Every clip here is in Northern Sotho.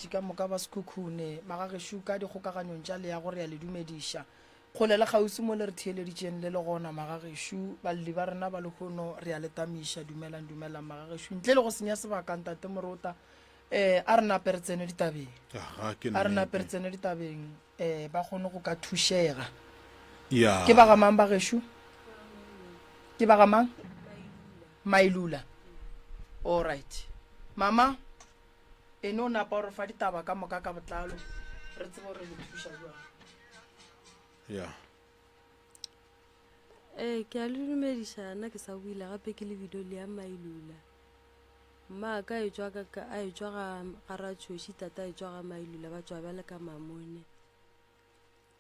Ka moka ba Sekhukhune, magagešo ka dikgokaganyong tša leago re a le dumediša. Kgole le kgauswi mo le re theeleditšeng le le gona magagešo, balli ba rena ba lehono re a le tamiša. Dumelang, dumelang magagešo. Ntle le go senya sebaka Ntate Morota, eh, a re nape re tsene ditabeng. Aga, ke A re nape re nnete. tsene ditabeng, eh, ba kgone go ka thušega. Ya. Ke ba ga mang bagešo? Ke ba ga mang? Mailula. All right. Mama, E no napa o re fa ditaba ka moka ka botlalo, re tsebe gore re le thuša bjang. Ya. Ee, ke a le dumediša, nna ke sa buile gape ke le bido le ya Mailula. Mma ka e tšwa ka ka a e tšwa ga ga Ratšhoši, tata e tšwa ga Mailula, ba tšwa bjale ka Mamone.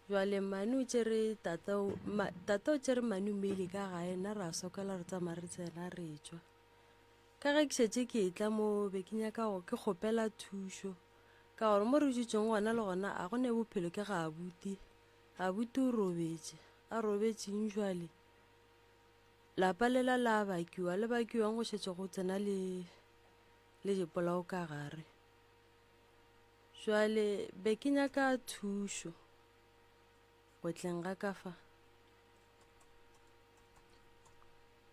Jwale mmane o tšere tata o ma, tata o tšere mmane o meile ka gae, nna ra sokola re tsamaya re tsena re tšwa. Ka ge ke šetše ke etla mo be ke nyaka go ke kgopela thušo ka gore mo re dutšeng gona le gona a go ne bophelo ke ga abuti. Abuti o robetše, a robetšeng jwale? Lapa lela la bakiwa, le bakiwang go šetše go tsena le le dipolao ka gare. Jwale be ke nyaka thušo go tleng ga ka fa.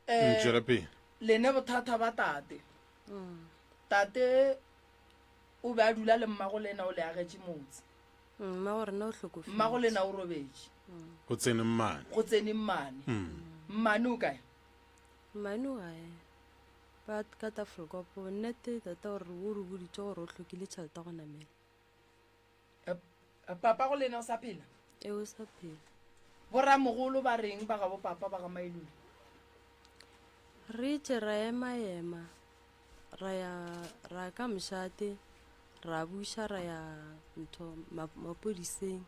Eh, Tšwela pele. Lene bothata ba tate. Tate o be a dula le mmago lena o le agetše motse. Mmago rena o hlokofetše. Mmago lena o robetše. Go tsene mmane. Go tsene mmane. Mmane o kae? Mmane o gae. Ba ka Tafelkopo. Nnete tata o re o re boditše gore o hlokile tšhelete go namela. Eh, papa go lena o sa phela? E o sa phela. Boramogolo ba reng ba gabo papa ba ga Mailule? Re itše ra ema ema ra ya ra ka mošate ra buša ra ya ntho mapodiseng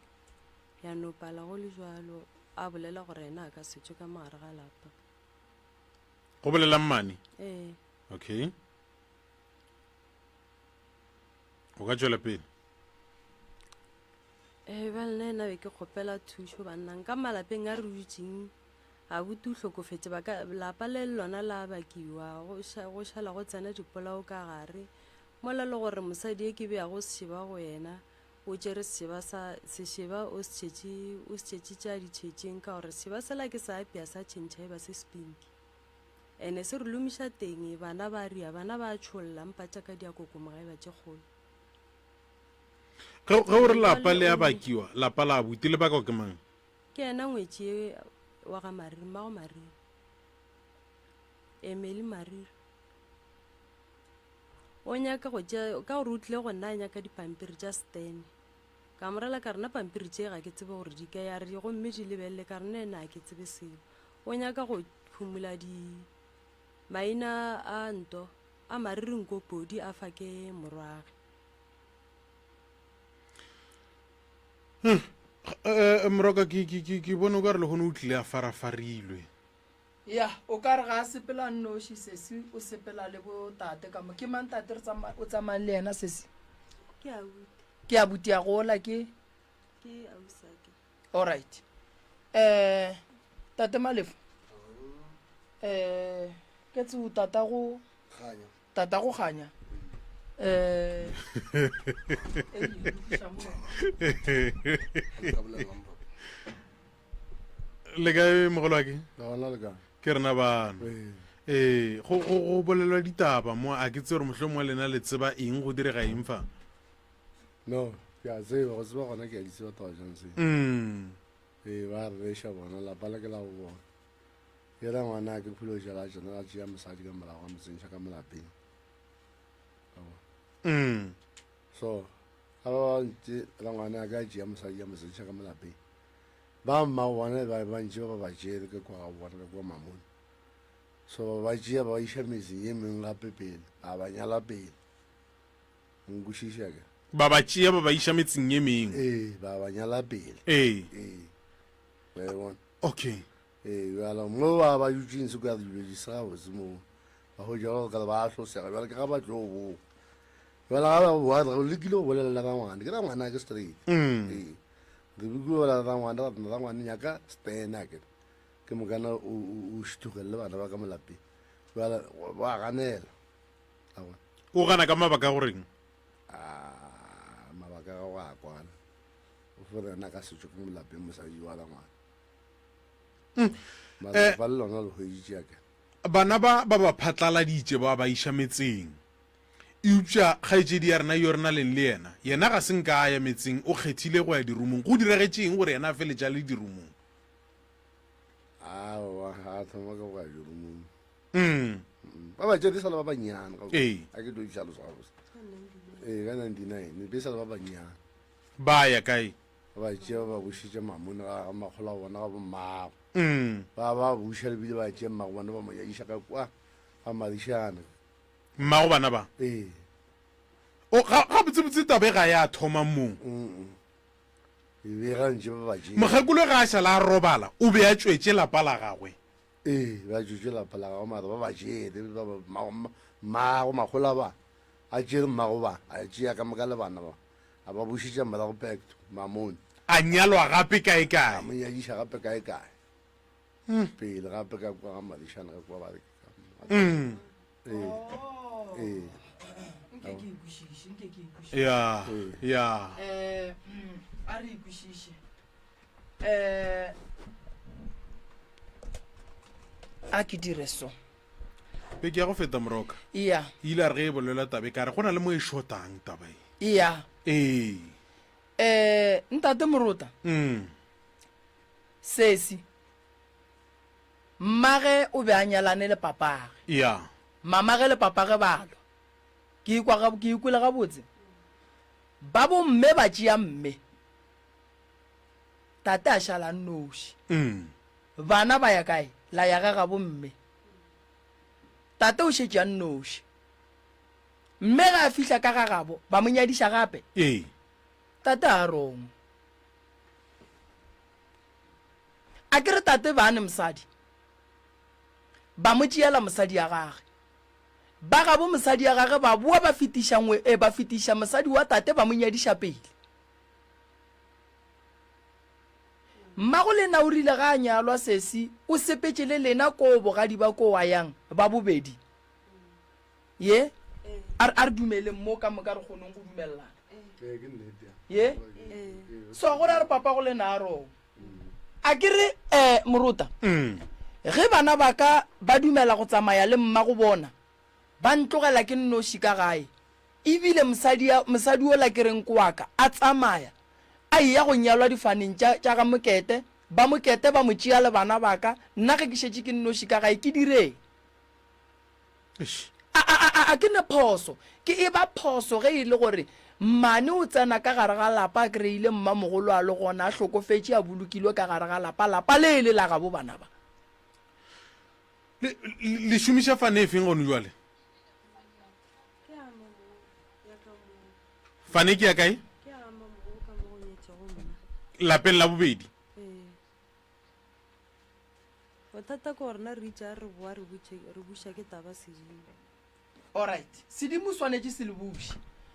ya no pala go le jwalo a bolela gore ena a ka se tšwe ka mogare ga lapa. Go bolela mmane? Ee. Okay. O ka tšwela pele. Ee, bjale nna ena be ke kgopela thušo banna nka malapeng a re dutšeng abuti o hlokofetše ba ka lapa le lona la bakiwa go go šala go tsena dipolao ka gare mola le gore mosadi e ke beago sešeba go yena o tšere sešeba sa sešeba o se tšhetše o se tšhetše tša di tšhetšeng ka gore sešeba sela ke sa apea sa tšhentšha e ba se sepinki ene se re lomiša teng bana ba ria bana ba tšholla mpa tša ka di a kokomoga e ba tše kgolo Ge ge o re lapa le a bakiwa, lapa la abuti le bakwa ke mang? Ke yena ngwetši ye wa ga Mariri, mmago Mariri. Emily Mariri. O nyaka go tšea, ka gore o tlile go nna a nyaka dipampiri tša Stene. Ka mo rela ka re nna pampiri tše ga ke tsebe gore di kae, a re gomme di lebelele, ka re nna ena ga ke tsebe selo. O nyaka go phumula di maina a nto a Mariri Nkopodi a fa ke morwage. Hmm. Eh, eh, moroka ke ke ke ke bone o ka re le gone o tlile a farafarilwe ya o ka re ga a sepela nnoši sesi o sepela le bo tate ka mo ke mang tate re o tsamayang le yena sesi ke abuti ke abuti ya gola ke ke ausake alright um tate malefo um ke tseo tata go Tata go ganya. Eh. Le kae mogolo wa ke? Gona le kae? Ke rena bano. Ee, go go go bolelwa ditaba mo a ke tsebe gore mohlomongwe lena le tseba eng go direga eng fa. No, ke a tseba, go tseba gona ke a di tseba taba jang se. Mm. Ee, ba re reša bona, lapa le ke la go bona. Yela ngwana ke pholo jala tšona la tšea mosadi ka morago a mo tsentšha ka molapeng. Mm. So, ga ba ba ntse la ngwana ka tšea mosadi ya mo tsentšha ka molapeng. Ba mma bona ba ba ntše ba ba tšere ka kwa ga bona ka kwa mamone. So ba ba tšea ba ba iša metseng ye mengwe gape pele, ba ba nyala pele. Nkwešiša ke? Ba ba tšea ba ba iša metseng ye mengwe. Ee, ba ba nyala pele. Ee. Ee. Wa e bona? Okay. Ee, bjalo mo ba ba dutšeng se kwa dilo di se gabotse mo ba hwetša gore ka ba hlosega bjale ke ga ba tlo boa bjale ga ba boa re lekile go bolela le rangwane ke rangwana ke straight mm. ee re lekile go bolela le rangwane ra rangwane nyaka stena ke ke mokana o šithogelele bana ba ka molapeng bjale ba ganela o gana ka mabaka a goreng ah. Mabaka a gagwe a kwana. O fo re yena a ka se tšwe ka mo lapeng mosadi wa rangwana. Mara Eh. lapa le lona le hweditše ya ka. Bana ba ba ba phatlaladitše ba ba iša metseng. Eupša kgaetšedi ya rena yo re na leng le yena, yena ga se nka a ya metseng, o kgethile go ya dirumong. Go diragetše eng gore yena a feletše a le dirumong? Aowa, ga a thoma ka go ya dirumong. Mm. Ba ba tšere e sa le ba bannyane. ga- Ee. A ke tlo di hlalosa gabotse. Ee, ka 99, be e sa le ba bannyane. Ba ya kae? Ba ba tšea ba ba bušetša mamone ga ga makgolo a bona ga bommago. Mm. Ba ba buša lebile ba tšea mmago bona ba mo nyadiša ka kwa ga madišana. Mmago bana ba? Ee. O, ga, gabotsebotse taba e ga ya thoma moo. Mm. E be ga ntše ba ba tšea. Mokgekolo ge a šala a robala, o be a tšwetše lapa la gagwe. Ee, ba tšwetše lapa la gagwe mara ba ba tšere, ba ba, mmago, mmago makgolo a ba, a tšere mmago ba, a tšea ka moka le bana ba, a ba bušetša morago back to Mamone. A nyalwa gape kae kae. A mo nyadiša gape kae kae. Pele gape ka kwa ga Madišana ka kwa ba re ke ka. Mm. Ee. Ee. Nke ke e kwešiše, nke ke e kwešiše. Ya, ya. Eh, a re e kwešiše. Eh, a ke dire so. Beke ya go feta Moroka. Iya. E ile a re ge e bolelwa taba e ka re go na le mo e shotang taba e. Iya. Ee. Eh, ntate Morota. Mm. Sesi. Mmage o be a nyalane le papage. Ya. Mamage le papage ba lwa. Ke ikwa ga, ke ikwele gabotse. Ba bo mme ba tšea mme. Tate a šala a nnoši. Mm. Bana ba ya kae? La ya ga gabo mme. Tate o šetše a nnoši. Mme ge a fihla ka ga gabo, ba mo nyadiša gape. Ee. Tate a rong. A ke re tate ba ne mosadi, ba mo tšeela mosadi ya gage. Ba gabo mosadi ya gage ba boa ba fetiša ngwe, eh, ba fetiša mosadi wa tate ba mo nyadiša pele. Mmago lena o rile ga a nyalwa sesi o sepetše le lena koo bogadi ba koo a yang ba bobedi. Ye? A re, a re dumeleng mo ka moka re kgoneng go dumelelana. Ye? So gore a re papa go lena a rong. A ke re, eh, morota, ge bana ba ka ba dumela go tsamaya le mmago bona, ba ntlogela ke nnoši ka gae, ebile mosadi, mosadi wola ke reng ke wa ka, a tsamaya, a eya go nyalwa difaneng tša, tša ga Mokete, ba Mokete ba mo tšea le bana ba ka, nna ge ke šetše ke nnoši ka gae, ke direng? Eish. A, a, a, a, a ke ne phoso. Ke e ba phoso ge e le gore mmane o tsena ka gare ga lapa a kry-ile mmamogolo a le gona a hlokofetše a bolokilwe ka gare ga lapa, lapa le e le la gabo bana ba. Le, le, le šomiša fane e feng gone jwale? Fane ke ya kae? Lapeng la bobedi. Bothata ke gore na re itše a re boa re butše re buša ke taba sedimo. Alright. Sedimo swanetše se le buše.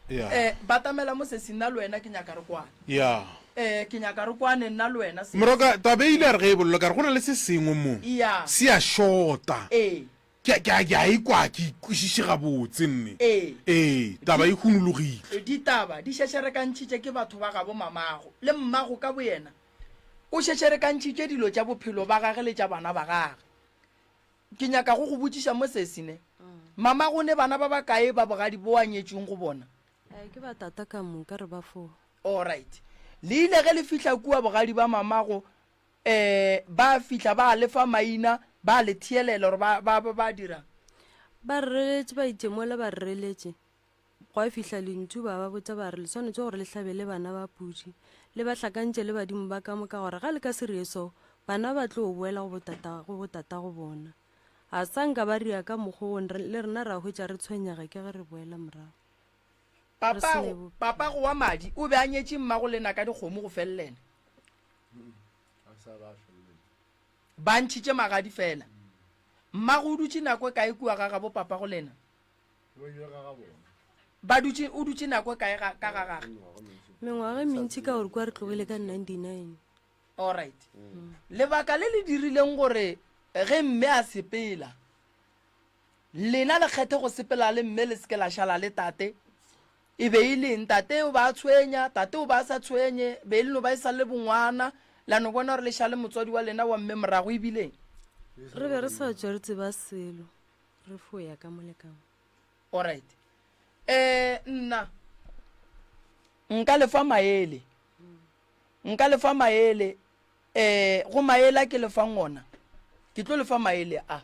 Yeah. Eh, batamela mo sesi nna le wena ke nyaka re kwane. Yeah. Eh, ke nyaka re kwane nna le wena sesi. Moroka, taba e ile ya re ge e bolelwa ka re go na le se sengwe mo. Yeah. Se a shota. Ee. Ke, ke, a- ke a ikwa, ke ikwešiše gabotse nne. Ee. Ee, taba e hunologile. Ditaba di šešerekantšhitše ke batho ba gabo mamago le mmago ka boyena. O šešerekantšhitše dilo tša bophelo ba gage le tša bana ba gage. Ke nyaka go go botšiša mo sesi ne. Mamago ne bana ba bakae ba bogadi bo a nyetšweng go bona? Eh, ke ba tata ka moka re ba fo. Alright. Le ile ge le fihla kua bogadi ba mamago, eh, ba fihla ba le fa maina, ba le theelela gore ba, ba, ba, ba dirang? Ba re reletše, ba itše mola ba re reletše. Gwa fihla lentšu ba ba botša ba re, Le swanetše gore le hlabele bana ba pudi, le ba hlakantše le badimo ba ka moka gore ga le ka se rie so, bana ba tlo boela go botata, go botatago bona. Ga sa nka ba ria ka mokgwa wo, le rena ra hwetša re tshwenyega ke ge re boela morago. Re se ne Papago, bophelo. papago wa madi o be a nyetše mmago lena ka dikgomo go felelena. Ba ntšhitše magadi fela. Mmago o dutše nako e kae kua ga gabo papago lena? Ba dutše, o dutše nako e kae ga, ka ga gage? Mengwaga e mentši ka gore kua re tlogile ka 99. Alright. Lebaka le le dirileng gore ge mme a sepela, lena le kgethe go sepela le mme le se ke la šala le tate. E be e le eng? Tate o ba a tshwenya, tate o ba a sa tshwenye, be e le no ba e sa le bongwana, la no bona gore le šale motswadi wa lena wa mme morago, e bile eng? Re be re sa tšwe re tseba selo, re fo ya ka mo le ka mo. Alright. Eh, nna nka le fa maele. Nka le fa maele, eh, go maele a ke le fang ona, ke tlo le fa maele a.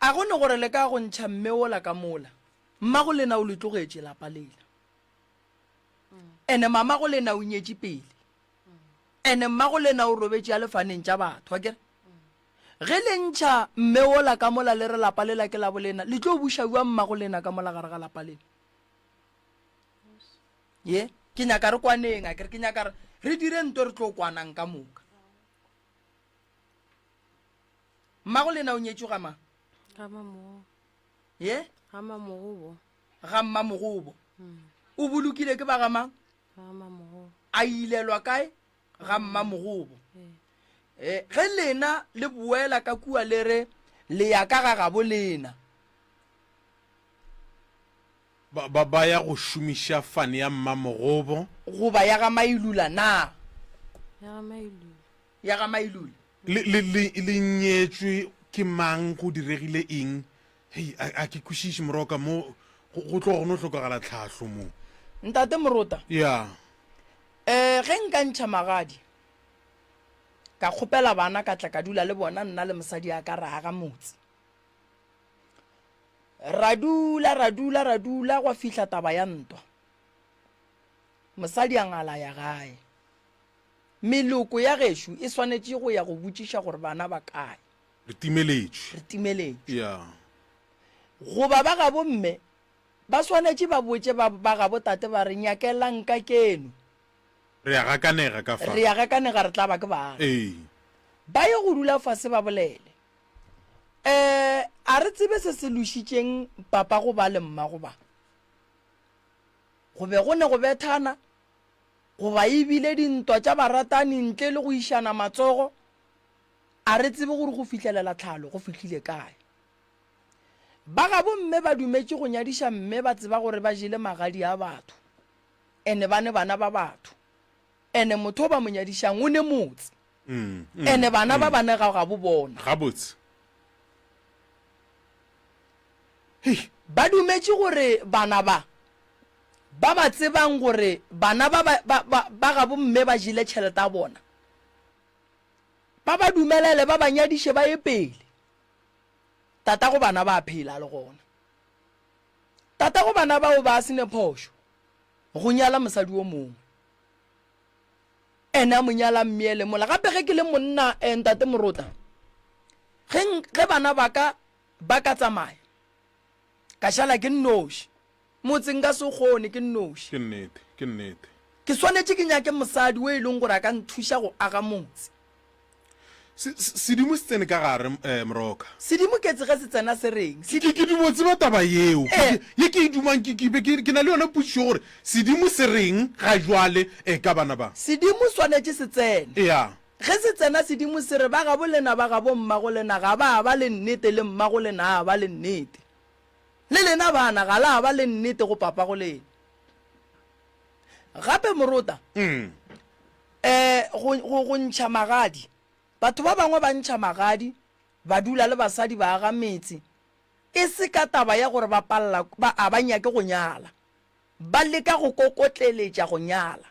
A go ne gore le ka go ntšha mme wola ka mola? Mmago lena o le tlogetše lapa lela. Ene mamago lena o nyetše pele. Ene mmago lena o robetše a lefaneng tša batho, akere? Ge le ntšha mme wola ka mola le re lapa lela ke la bolena, le tlo buša bjang mmago lena ka mola gare ga lapa lela? Ye, ke nyaka re kwaneng, akere? Ke nyaka re dire nto re tlo kwanang ka moka. Mmago lena o nyetšwe ga mang? Ga mamogobo. Ye? Ga mamogobo. Ga mmamogobo. Mm. O bolokile ke ba ga mang? Ga mamogobo. A ilelwa kae? Ga mmamogobo. Eh, ge lena le boela ka kua le re le ya ka ga gabo lena. Ba, ba, ba ya go šomiša fane ya mmamogobo. Goba ya ga Mailula na? Ya ga Mailula. Ya ga Mailula. Le, le, le, le nyetšwe ke mang? Go diregile eng? Hei, a, a ke kwešiše, Moroka, mo go, go tloga go no hlokagala tlhahlo mo. Ntate Morota. Ya. Eh, ge nka ntšha magadi, ka kgopela bana ka tla ka dula le bona, nna le mosadi a ka ra aga motse. Ra dula, ra dula, ra dula, gwa fihla taba ya ntwa. Mosadi a ngala ya gae. Meloko ya gešo e swanetše go ya go botšiša gore bana ba kae. Re timeletšwe. Re timeletšwe. Ya. Goba ba gabo mme ba swanetše ba botše ba, ba gabo tate ba re, Nyakelang ka keno. Re a gakanega ka fa. Re a gakanega, re tla ba ke bana. Ee. Ba ye go dula fase ba bolele. Eh, a re tsebe se se lošitšeng papa go ba le mma go ba. Go be go ne go bethana. Goba e bile dintwa tša baratani ntle le go išana matsogo, a re tsebe gore go fihlelela tlhalo go fihlile kae. Ba gabo mme ba dumetše go nyadiša mme ba tseba gore ba jele magadi a batho ene ba ne bana ba batho ene motho o ba mo nyadišang o ne motse ene bana ba ba ne ga gabo bona. Gabotse. Hei! Ba dumetše gore bana ba Ba ba tsebang gore bana ba ba, ba, ba, ba gabo mme ba jele tšhelete ya bona, ba ba dumelele ba ba nyadiše ba ye pele. Tatago bana ba a phela le gona. Tatago bana bao ba se ne phošo go nyala mosadi o mongwe. Ene a mo nyala mmeele mola. Gape ge ke le monna, eh, Ntate Morota, ge, ge bana ba ka ba ka tsamaya, ka šala ke nnoši, Motse nka se o kgone ke nnoši. Ke nnete, ke nnete. Ke swanetše ke nyake mosadi o e leng gore a ka nthuša go aga motse. Se, se, sedimo se tsene ka gare, eh, Moroka. Sedimo ketse ge se tsena se reng? Ke, ke, ke dumo tseba taba yeo. Ke, ke, ye ke e dumang, ke, ke be ke, ke na le yona potšišo gore sedimo se reng ga jwale, eh, ka bana ba. Sedimo swanetše se tsene. Ea. Ge se tsena sedimo se re, Ba gabo lena, ba gabo mmago lena ga ba ba le nnete le mmago lena a ba le nnete. Le lena bana ga la ba le nnete go papago lena. Gape morota, um go, go, go ntšha magadi. Batho ba bangwe ba ntšha magadi, ba dula le basadi ba aga metse, e se ka taba ya gore ba palela, ba, a ba nyake go nyala. Ba leka go kokotleletša go nyala.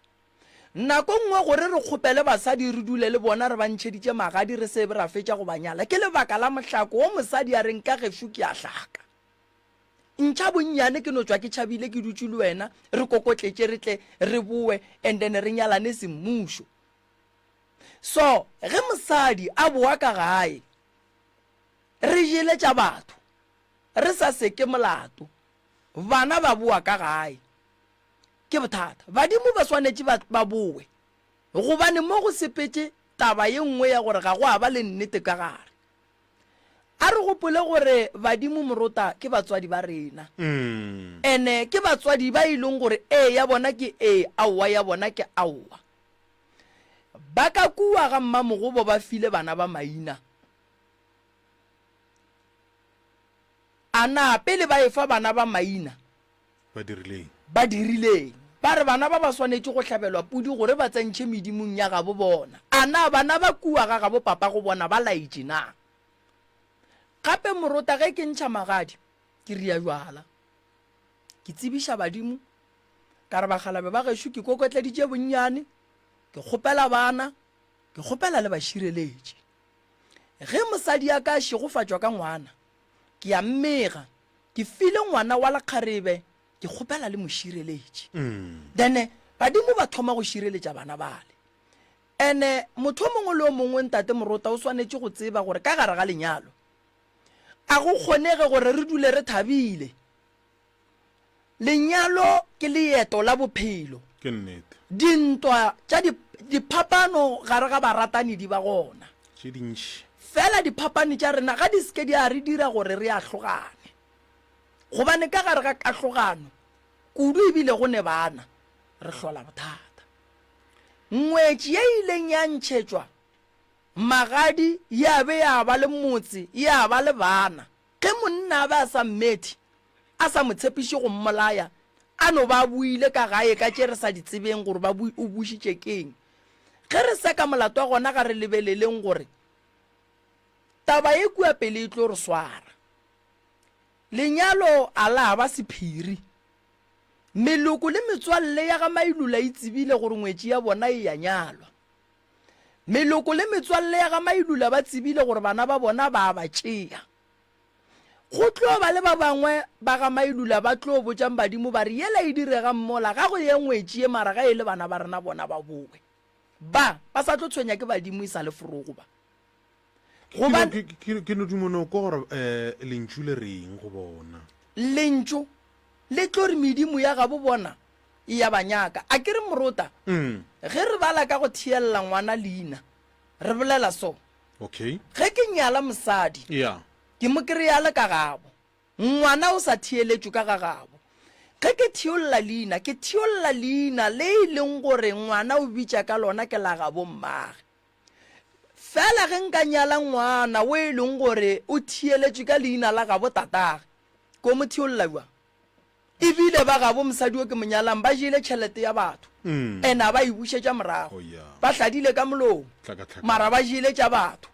Nako nngwe gore re kgopele basadi re dule le bona re ba ntšheditše magadi re se be ra fetša go ba nyala ke lebaka la mohlako wo mosadi a reng ka gešo ke a hlaka. Ntšha bonnyane ke no tšwa ke tšhabile ke dutše le wena re kokotletše re tle re bowe and then re nyalane semmušo. So ge mosadi a bowa ka gae re jele tša batho re sa seke molato bana ba bowa ka gae. Ke bothata. Badimo ba swanetše ba, ba bowe. Gobane mo go sepetše taba ye nngwe ya gore ga go a ba le nnete ka gare. A re gopole gore badimo morota ke batswadi ba rena. Ene ke batswadi ba e leng gore ee ya bona ke ee, aowa ya bona ke aowa. Ba ka kua ga mmamogobo ba file bana ba maina. A na pele ba efa bana ba maina? Ba dirileng? Ba dirileng? Ba re bana ba ba swanetše go hlabelwa pudi gore ba tsentšhe medimong ya gabo bona. A na bana ba kua ga gabo papago bona ba laetše na? Gape morota ge ke ntšha magadi, ke ria jwala. Ke tsebiša badimo, ka re bakgalabe ba gešo ke kokotleditše bonnyane, ke kgopela bana, ke kgopela le bašireletši. Ge mosadi a ka šegofatšwa ka ngwana, ke a mmega, ke file ngwana wa lekgarebe, ke kgopela le mo šireletše. Then badimo ba thoma go šireletša bana bale. Ene motho o mongwe le o mongwe ntate Morota o swanetše go tseba gore ka gare ga lenyalo a go kgonege gore re dule re thabile. Lenyalo ke leeto la bophelo. Ke nnete. Dintwa tša di, diphapano gare ga baratani di ba gona. Tše dintši. Fela diphapani tša rena ga di se ke di a re dira gore re ahlogane. Gobane ka gare ga kahlogano, kudu e bile go ne bana, re hlola bothata. Ngwetši ye e ileng ya ntšhetšwa magadi ya be ya ba le motse, ya ba le bana. Ge monna a be a sa mmethe, a sa mo tshepiše go mmolaya, a no ba a boile ka gae ka tše re sa di tsebeng gore ba o bušitše keng. Ge re seka molato wa gona ga re lebeleleng gore taba ye kua pele e tlo re swara. Lenyalo a la ba sephiri. Meloko le metswalle ya ga Mailula e tsebile gore ngwetši ya bona e ya nyalwa. Meloko le metswalle ya ga Mailula ba tsebile gore bana ba bona ba a ba tšea. Go tlo ba le ba bangwe ba ga Mailula ba tlo botšang badimo ba re yela e diregang mola ga go ye ngwetši ye mara ga e le bana ba rena bona ba bowe. Ba ba sa tlo tshwenya ke badimo e sa le forogo ba. Gobane Ke no duma no kwa gore um lentšu le reng go bona. Lentšu le tlo re medimo ya gabo bona e ya ba nyaka. A ke re morota, ge re bala ka go theelela ngwana leina, re bolela so. Okay. Ge ke nyala mosadi, Yeah. ke mo kry-a le ka gabo. Ngwana o sa theeletšwe ka ga gabo. Ge ke theolla leina, ke theolla leina le e leng gore ngwana o bitša ka lona ke la gabo mmage. Fela ge nka nyala ngwana o e leng gore o theeletšwe ka leina la gabo tatage, ko mo theolla bjang? E bile ba gabo mosadi o ke mo nyalang ba jele tšhelete ya batho and a ba e bušetša morago. Ba hladile ka molomo mara ba jele tša batho.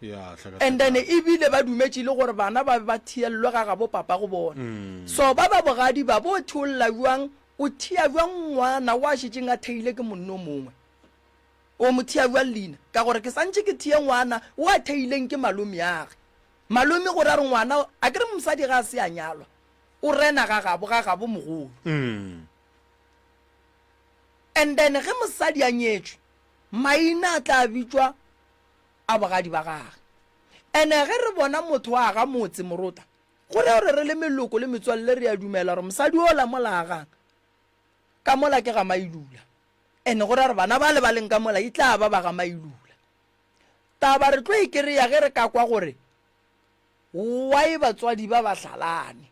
And then e bile ba dumetše le gore bana ba be ba thiellwe ga gabo papa go bona. So ba ba bogadi ba bo theolla bjang? O thea bjang ngwana o a šetšeng a theile ke monna o mongwe? O mo thea bjang leina? Ka gore ke santše ke thee ngwana o a theileng ke malomeage. Malome gore a re ngwana, a ke re mosadi ga a se a nyalwa. O rena ga gabo, ga gabo mogolo. And then ge mosadi a nyetšwe, maina a tla bitšwa a bogadi ba gage. And ge re bona motho a aga motse morota, go raya gore re le meloko le metswalle re a dumela gore mosadi ola mola a agang ka mola ke ga Mailula. And go raya gore bana bale ba leng ka mola e tla ba ba ga Mailula. Taba re tlo e kereya ge re ka kwa gore Why batswadi ba ba hlalane?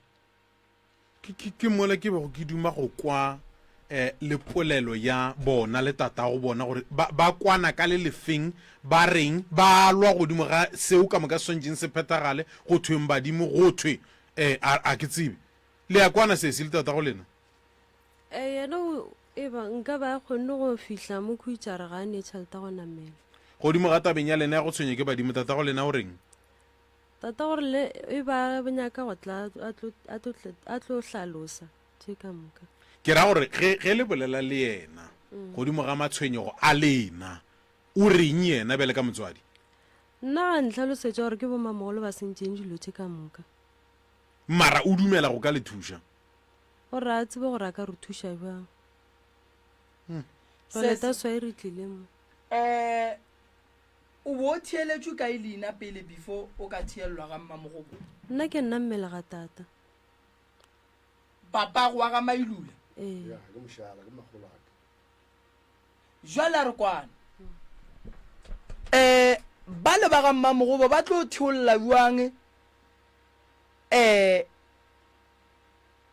Ke, ke, ke mola ke bego ke duma go kwa eh, le polelo ya bona le tatago bona gore ba, ba kwana ka le lefeng, ba reng, ba lwa godimo ga seo ka moka se swanetšeng se phethagale, go thweng badimo, go thwe eh, a, a ke tsebe. Le a kwana sesi le tatago lena? Eh, yena o, e ba, nka ba a kgonne go fihla mo Khutšare ga a ne tšhelete go namela. Godimo ga tabeng ya lena ya go tshwenya ke badimo, tatago lena o reng? Tata gore le e ba nyaka go tla a tlo a tlo a tlo hlalosa tše ka moka. Ke ra gore ge ge le bolela le yena godimo ga matshwenyego a lena, o reng yena bjale ka motswadi? Nna ga ntlhalosetša gore ke bomamogolo ba sentšeng dilo tše ka moka. Mara o dumela go ka le thuša? Gore a tsebe gore a ka re thuša bjang. Jwale that's why re tlile mo. Eh O bo o theeletšwe kae leina pele before o ka theellwa ga mmamogobo? Nna ke nna mmelegatata. Papago wa ga Mailula? Ee. Ya, ke mošala, ke makgolwaka. Jwale a re kwane. Eh, bale ba ga mmamogobo ba tlo theolla bjang eh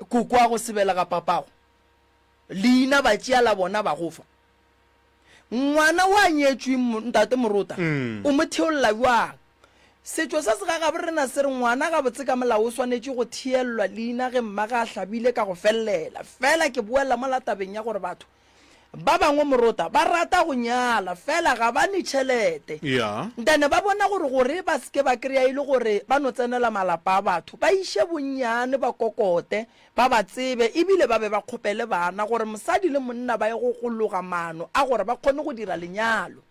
kokoago sebelega papago? Leina ba tšea la bona ba go fa. Ngwana wa nyetšweng, Ntate Morota, o mo theolla bjang? Setšo se se gagabo rena se re ngwana gabotse ka molao o swanetše go theellwa leina ge mmage a hlabile ka go fellela. Fela ke boela mola tabeng ya gore batho ba bangwe morota ba rata go nyala fela ga ba ne tšhelete. Ya. Ntane ba bona gore gore ba se ke ba kry-a e le gore ba no tsenela malapa a batho, ba iše bonnyane ba kokote, ba ba tsebe ebile ba be ba kgopele bana gore mosadi le monna ba ye go go loga maano a gore ba kgone go dira lenyalo.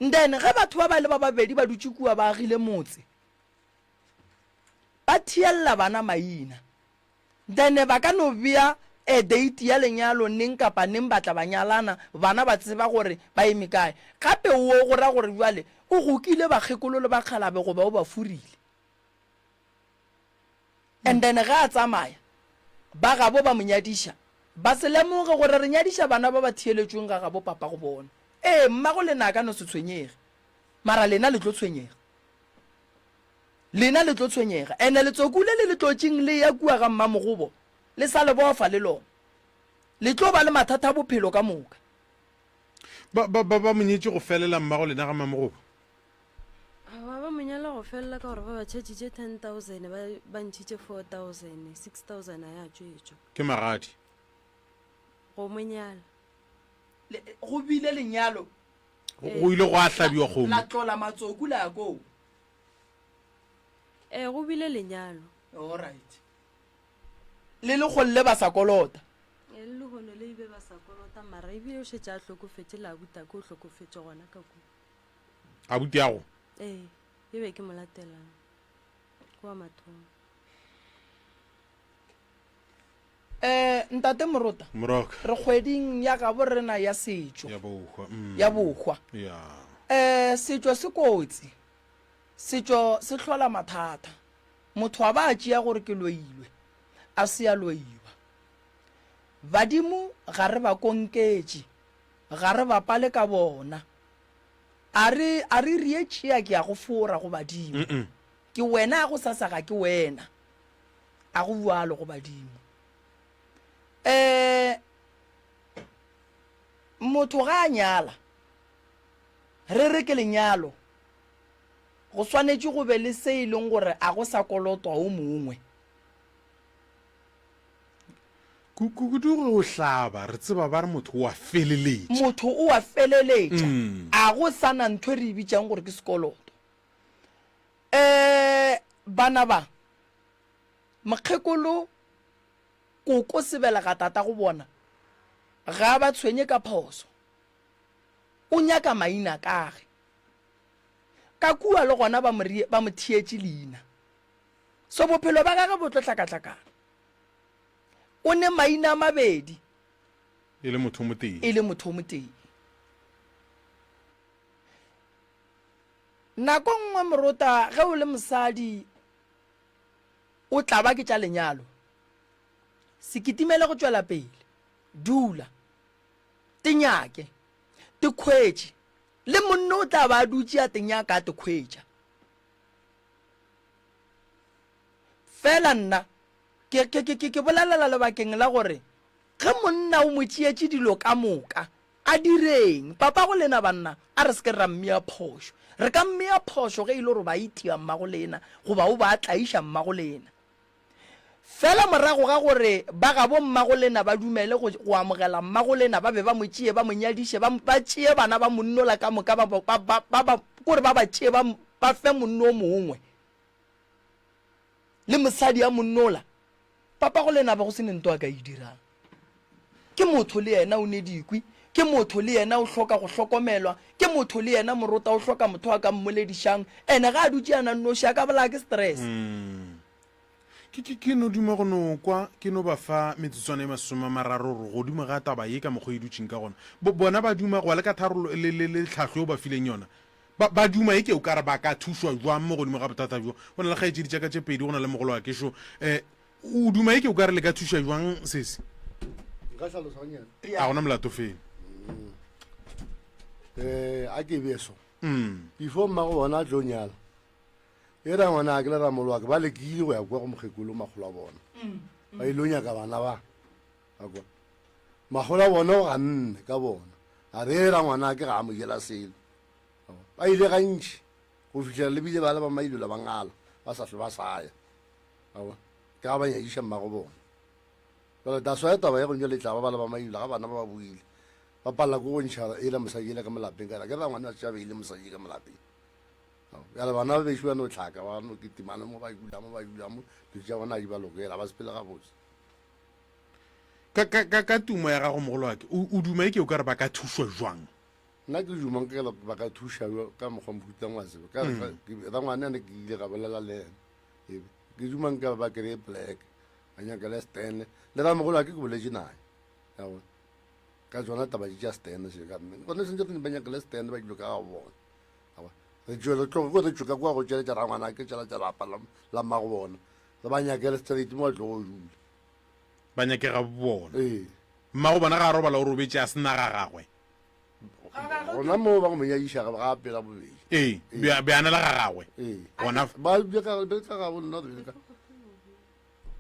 Then ge batho ba ba le ba babedi ba dutše kua ba agile motse, ba thiella bana maina. Then ba ka no bea a date ya lenyalo neng kapa neng ba tla ba nyalana, bana ba tseba gore ba eme kae. Gape wo go ra gore bjale o gokile bakgekolo le bakgalabe goba o ba furile. And then ge a tsamaya, ba gabo ba mo nyadiša, ba se lemoge gore re nyadiša bana ba ba theeletšweng ga gabo papago bona. Ee, mmago lena a ka no se tshwenyege, mara lena le tlo tshwenyega. Lena le tlo tshwenyega. And-e letsoku le le le tlotšeng le ya kua ga mmamogobo, le sa le bofa le lona. Le tlo ba le mathata a bophelo ka moka. Ba, ba, ba, ba mo nyetše go felela mmago lena ga mmamogobo? Aowa, ba mo nyala go felela ka gore ba ba tšhatšitše 10,000, ba, ba ntšhitše 4,000, 6,000 a ya tšwetšwa. Ke magadi. Go mo nyala. Le, go bile lenyalo. Go, go ile gwa hlabiwa kgomo. La tlola matsoku la ya koo. Ee, go bile lenyalo. All right. Le lekgolle ba sa kolota. Ee, le lehono le ebe ba sa kolota, mara ebile o šetše a hlokofetše, le abutake o hlokofetše gona ka kua. Abutiago? Ee, e be ke mo latelang. Ke wa mathomo. Eh, Ntate Morota. Moroka. Re kgweding ya gabo rena ya setšo. Ya bohwa. Mm. Ya bohwa. Ya. Eh, setšo se kotsi. Setšo se hlola mathata. Motho a ba a tšea gore ke loilwe, a se a loiwa. Badimo ga re ba konketše, ga re bapale ka bona. A re, a re rie tšea ke a go fora go badimo. Mm -mm. Ke wena a go sasa ga ke wena. A go bjalo go badimo. Eh, motho ga a nyala, re re ke lenyalo, go swanetše go be le se e leng gore a go sa kolotwa o mongwe. Kudu ge o hlaba, re tseba ba re motho o a feleletša. Motho o a feleletša, a go sa na ntho e re e bitšang gore ke sekoloto. Um bana ba, mokgekolo koko sebelega tatago bona ga a ba tshwenye ka phoso. O nyaka maina kage. Ka kua le gona ba mo, ba mo theetše leina. So bophelo ba gage bo tlo hlakahlakana. O ne maina a mabedi. E le motho o motee. E le motho o motee. Nako nngwe morota ge o le mosadi o tla ba ke tša lenyalo. Se kitimele go tšwela pele. Dula. Te nyake. Te khwetše. Le monna o tla ba a dutše a te nyaka a te khwetša. Fela nna ke, ke, ke, ke bolelela lebakeng la gore ge monna o mo tšeetše dilo ka moka, a direng? Papago lena banna, a re se ke ra mmea phošo. Re ka mmea phošo ge e le gore o ba itia mmago lena goba o ba a tlaiša mmago lena. Fela morago ga gore ba gabo mmago lena ba dumele go, go amogela mmago lena, ba be ba mo tšee ba mo nyadiše, ba, ba tšee bana ba monnola ka moka ba, ba, ba, ba, ba, kore ba ba tšee ba, ba fe monno o mongwe le mosadi ya monnola, papago lena ba go se ne nto a ka e dirang. Ke motho le yena o ne dikwi, ke motho le yena o hloka go hlokomelwa, ke motho le yena morota o hloka motho a ka mmoledišang, ene ga a dutše a na nnoši a ka bolaya ke stress. Ke, ke, ke no duma go no kwa, ke no ba fa metsotswana e masomeamararo gore godimo ga taba ye ka mokgwa e dutšeng ka gona. Bo, bona ba duma go ba le ka tharollo le, le, le tlhahlo yeo ba fileng yona. Ba, ba duma eke o ka re ba ka thušwa jwang mo godimo ga bothata bjo. Go na le kgaetšedi tša ka tše pedi, go na le mogolo wa kešo. Eh, o duma eke o ka re le ka thuša jwang sesi? Nka hlalosa ganyane. A gona molato feng. Eh, a ke be so. Mm. Before mmago bona a tlo nyala, E ra ngwana ke le ramolowa ke ba lekile go ya kwa go mokgekolo makgolo a bona. Ba ile nyaka bana ba. A kwa. Makgolo a bona o ganne ka bona. A re ra ngwana ke ga a mo jela selo. Ba ile gantši. Go fihlela le bile bala ba mailola ba ngala, ba sa hlwe ba sa ya. A bona? Ke ga ba nyadiša mmago bona. Jwale that's why taba ye gong jwale e tla ba bala ba mailola ga bana ba ba boile. Ba palela ke go ntšha ela mosadi ela ka mo lapeng ka ke rangwane a tša beile mosadi ka mo lapeng. Bjale bana ba bešo ba no tlhaka ba no kitimana mo ba dula mo ba dula mo dilo tša bona di ba lokela ba sepele gabotse. Ka, ka, ka, ka tumo ya gago mogolo wa ke, o, o duma e ke o ka re ba ka thušwa jwang? Nna ke duma nka re ba ka thuša ka mokgwa mofutang wa tseba. Ka re, ke- rangwane ane ke ile ka bolela le yena. Ebe, ke duma nka ba kry-e pleke, ba nyakele stand. Le ramogolo wa ke ke boletše naye. Ya bona. Ka tsona taba tše tša stand se ka mme. Gone sentse re ba nyakele stand ba dilo ka ga bona. Ya bona. Re tšwe re tloge ko re tšwe ka kwa go tšeletša rangwana ke tšela tša lapa la, la mmago bona. Re ba nyakele straight mo ba tlogo dula. Ba nyakega bona. Ee. Mmago bona ga a robala o robetše a se na ga gagwe. Gona moo ba go mo nyadiša ga pela bobedi. Ee, be a na le ga gagwe. Ee. Gona. Ba be ka be ka ga nna re ka.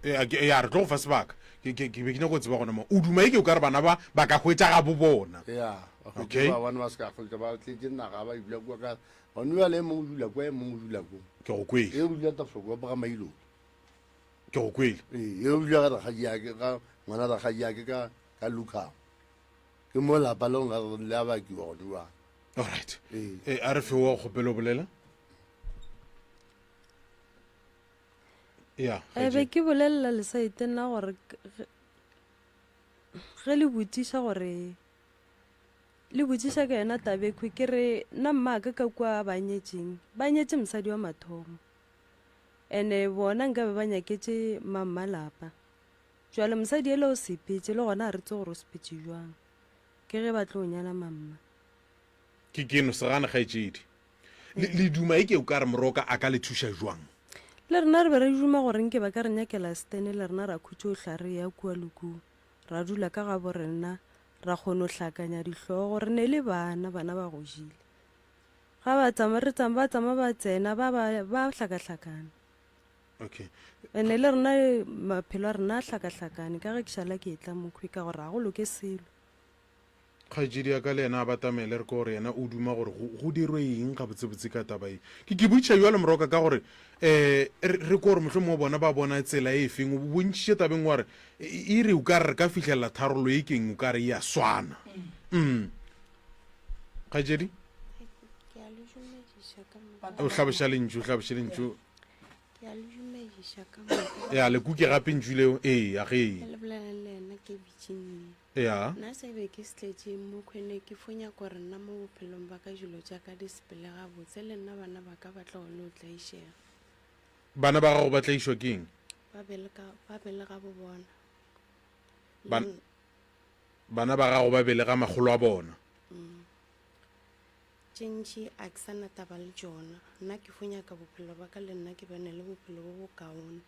Ee, ya re tlo go fa sebaka. Ke ke ke be ke nyaka go tseba gona mo. O duma e ke o ka re bana ba ba ka hwetša ga bo bona. Ya. Okay. Ba bona ba se ka hwetša ba tletše naga ba dula kwa ka. Gone bjale e mongwe o dula kwa e mongwe o dula ko. Ke go kwele. E o dula Tafokopa ga Mailong. Ke go kwele. Ee, e o dula ga rakgadiake ga ngwana rakgadiake ka ka Lukham. Ke mo lapa le gona le a bakiwa gone jwang. Alright. Ee. Eh, a re fe wa kgopelo bolela. Ya. E be ke bolelela lesaeteng la gore ge le botšiša gore le botšiša ka yona tabekhwi ke re nna mmaka ka kua ba nyetšeng ba nyetše mosadi wa mathomo ene bona nkabe ba nyaketše mamma lapa Jwale mosadi ele o sepetše, le gona ga re tsebe gore o sepetše bjang. Ke ge ba tlo nyala mamma. Ke ke no se gane kgaetšedi. Le, le duma e ke o ka re Moroka a ka le thuša jwang? Le rena re be re duma gore nke ba ka re nyakela setene le rena ra khutša o hla re eya kua le kua. Ra dula ka gabo rena, ra kgono hlakanya dihlogo. Re ne le bana, bana ba godile. Ga ba tsama, re tsama, ba tsama ba tsena, ba ba, ba hlakahlakana. Okay. Ene le rena maphelo a rena a hlakahlakane ka ge ke šala ke etla mokhwi ka gore ga go loke selo. Kgaetšedi ya ka le yena a batamele re ke gore yena o duma gore go, go dirwe eng gabotsebotse ka taba ye. Ke ke botšiša bjalo Moroka ka gore um re re ke gore mohlomongwe bona ba bona tsela e feng. O bontšhitše tabeng wa re e e re o ka re re ka fihlelela tharollo e keng o ka re e a swana. Mm. Kgaetšedi? Ke a le dumediša ka moka. O hlaboša lentšu, o hlaboše lentšu. Ke a le dumediša ka moka. Ya, le kuke gape ntšu leo. Ee, a ge. Ge le bolela le yena ke Virginia. Ya. Nna se be ke se tletšeng mo khwene ke fo nyaka gore nna mo bophelong ba ka dilo tša ka di sepele gabotse le nna bana ba ka ba tlogele go tlaišega. Bana ba gago ba tlaišwa ke eng? Ba be le ka, ba be le ga bo bona. Ban, bana ba gago ba be le ga makgolo a bona. Mm. Tše ntši a ke sa na taba le tšona. Nna ke fo nyaka bophelo ba ka le nna ke bane le bophelo bo bokaone.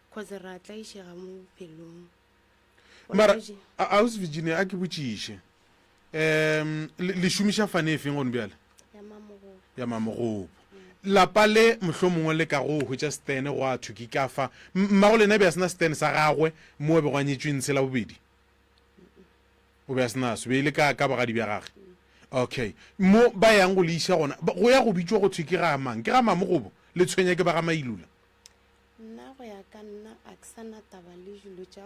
Cause re a tlaišega mo bophelong. Mara, Ausi Virginia, a ke botšiše. Um, le, le šomiša fane e feng gone bjale? Ya Mamogobo. Ya Mamogobo. Lapa le mohlomongwe le ka go hwetša stene go a thwe ke ka fa. Mmago lena be a sena stene sa gagwe mo a bego a nyetšwe ntshe la bobedi? O be a se naso, be e le ka, ka bogadi bja gage. Okay. Mo ba yang go le iša gona, go ya go bitšwa go thwe ke ga mang? Ke ga Mamogobo? Le tshwenya ke ba ga Mailula? Nna go ya ka nna a ke sa na taba le dilo tša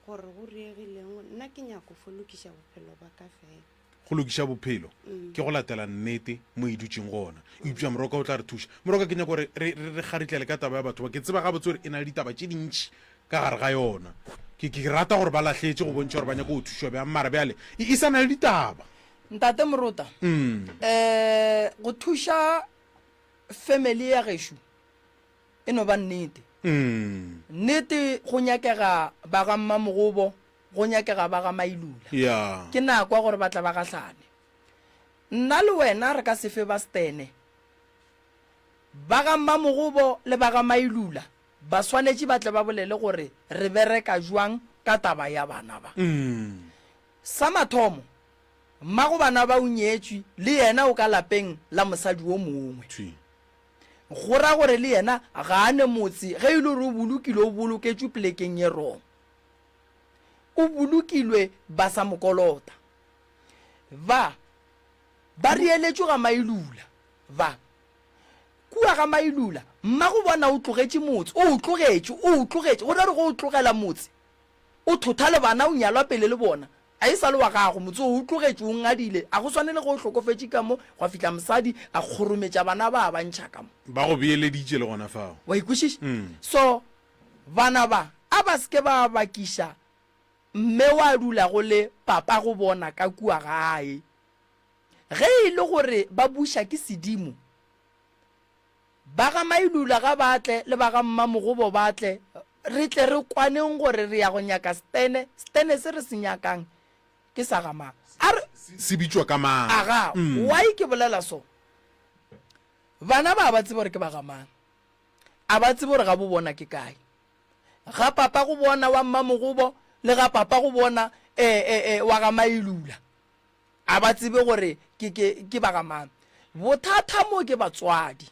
gore go riegileng, nna ke nyako fo lokiša bophelo ba ka fela. Go lokiša bophelo ke go latela nnete mo e dutšeng gona. Eupša Moroka o tla re thuša. Moroka, ke nyaka gore re, re, re kgaritlele ka taba ya batho ba. Ke tseba gabotse gore e na le ditaba tše dintši ka gare ga yona. Ke, ke rata gore ba lahletše go bontšha gore ba nyaka go thušwa bjang, mara bjale e, e sa na le ditaba. Ntate Morota, Mm. eh, go thuša family ya gešo e no ba nnete. Mm. Nnete go nyakega ba ga Mmamogobo, go nyakega ba ga Mailula. Ya. Ke nako ya gore ba tla ba gahlane. Nna le wena re ka se fe ba stene. Ba ga Mmamogobo le ba ga Mailula ba swanetše ba tle ba bolele gore re bereka jwang ka taba ya bana ba. Sa mathomo, mmago bana ba o nyetšwe le yena o ka lapeng la mosadi wo mongwe. Go ra gore le yena ga a ne motse ge e le gore o bolokilwe o boloketšwe polekeng ye wrong. O bolokilwe ba sa mo kolota. Ba, ba rieletšwe ga Mailula. Ba. Kua ga Mailula, mmago bona o tlogetše motse, o o tlogetše, o o tlogetše, go ra re ge o tlogela motse, o thotha le bana, o nyalwa pele le bona, a e sa le wa gago, motse o o tlogetše, o ngadile, a go swane le ge o hlokofetše ka mo, gwa fihla mosadi a kgorometša bana ba a ba ntšha ka mo. Ba go beeleditše le gona fao. Wa e kwešiša? So, bana ba, a ba se ke ba bakiša mme wa dulago le papago bona ka kua gae. Ge e le gore ba buša ke sedimo, ba ga Mailula ga ba tle le ba ga Mmamogobo ba tle, re tle re kwaneng gore re ya go nyaka Stene, Stene se re se nyakang ke sa ga mang. A re. Se bitšwa ka mang? Aga, why ke bolela so? Bana ba a ba tsebe gore ke ba ga mang. A ba tsebe gore ga bo bona ke kae. Ga papa go bona wa Mmamogobo le ga papa go bona e, e, e, wa ga Mailula. A ba tsebe gore ke, ke, ke ba ga mang. Bothata mo ke batswadi.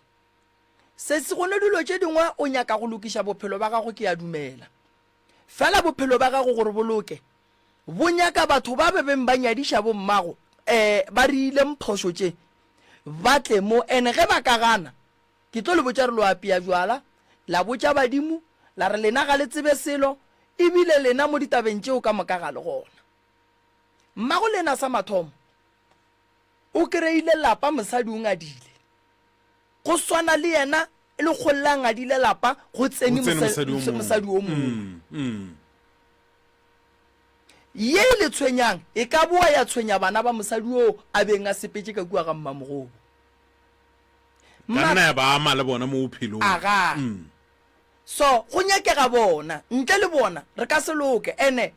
Sesi, go ne dilo tše dingwe o nyaka go lokiša bophelo ba gago, ke a dumela. Fela bophelo ba gago gore bo loke, bo nyaka batho ba be beng ba nyadiša bommago, eh, ba riileng phošo tše, ba tle mo. And ge ba ka gana, ke tlo le botša re lo apea bjala, la botša badimo, la re lena ga le tsebe selo, ebile lena mo ditabeng tšeo ka moka ga le gona. Mmago lena sa mathomo o kreile lapa mosadi o ngadile go swana le yena e le kgolle a ngadile lapa go tsene mosadi o mongwe. Ye e le tshwenyang e ka boa ya tshwenya bana ba mosadi oo a beng a sepetše ka kua ga mmamogobo. Ka nna ya ba ama le bona mo bophelong. Aga. So go nyakega bona, ntle le bona re ka se loke. Ene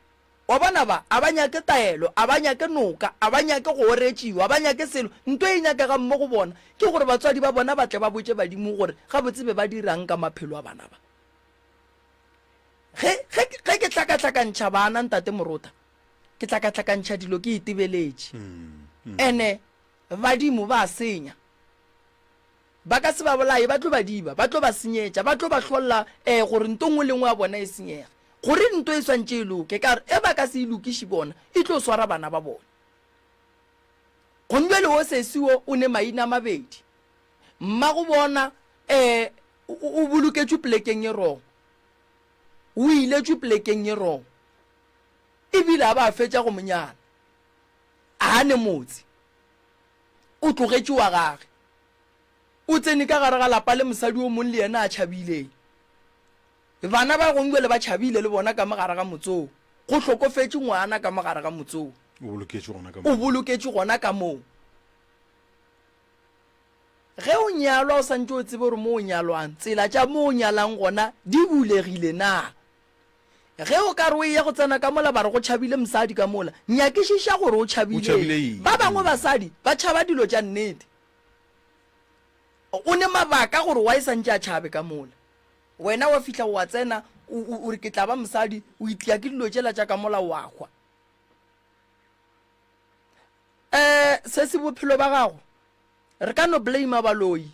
Wa bona ba, a ba nyake taelo, a ba nyake noka, a ba nyake go oretšiwa, a ba nyake selo. Nto e nyakegang mo go bona ke gore batswadi ba bona ba tle ba botše badimo gore gabotse be ba dirang ka maphelo a bana ba. Ge, ge, ge ke hlakahlakantšha bana, Ntate Morota, ke hlakahlakantšha dilo ke itebeletše. Ene badimo ba a senya. Ba ka se ba bolaye, ba tlo ba diba, ba tlo ba senyetša, ba tlo ba hlolla eh, gore nto nngwe le nngwe ya bona e senyege. Gore nto e swantše e loke, ka gore e ba ka se e lokiše bona, e tlo swara bana ba bona. Gomme bjale wo sesi wo o ne maina a mabedi. Mmago bona eh, o, o boloketšwe polekeng e wrong. O iletšwe polekeng e wrong. Ebile a ba a fetša go mo nyala. A ne motse. O tlogetše wa gage. O tsene ka gare ga lapa le mosadi o mong le yena a tšhabileng. Bana ba gong bjale ba tšhabile le bona ka mo gare ga motse wo. Go hlokofetše ngwana ka mo gare ga motse wo. O boloketšwe gona ka moo. O boloketšwe gona ka moo. Ge o nyalwa o santše o tsebe gore mo o nyalwang, tsela tša mo o nyalang gona di bulegile na. Ge o ka re o eya go tsena ka mola ba re go tšhabile mosadi ka mola, nyakišiša gore o tšhabile eng. Ba bangwe basadi ba tšhaba dilo tša nnete. O ne mabaka gore why santše a tšhabe ka mola. Wena wa fihla wa tsena o re ke tla ba mosadi, o itia ke dilo tšela tša ka mola wa hwa. Um sesi bophelo ba gago re ka no blame baloi.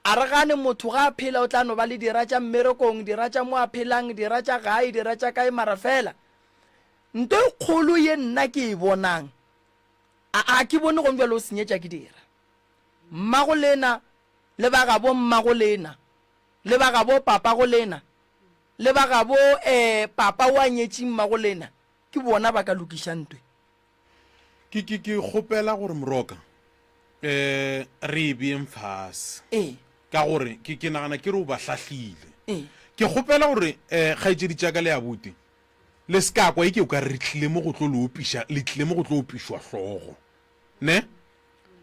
A re gane motho ga a phela o tla no ba le dira tša mmerekong, dira tša mo a phelang, dira tša gae, dira tša kae mara fela nto e kgolo ye nna ke e bonang a a ke bone gong bjalo o senyetša ke dira. Mmago lena le ba gabo mmago lena le ba gabo papago lena le ba gabo eh papa o a nyetšing mmago lena ke bona ba ka lokiša ntwe. Ke, ke, ke kgopela gore Moroka, eh, re e beeng fase. Ee. Ka gore ke, ke nagana ke re o ba hlahlile. Ee. Ke kgopela gore, eh, kgaetšedi tša ka le abuti, le se ka kwa eke o ka re re tlile mo go tlo le opiša, le tlile mo go tlo opišwa hlogo. Ne?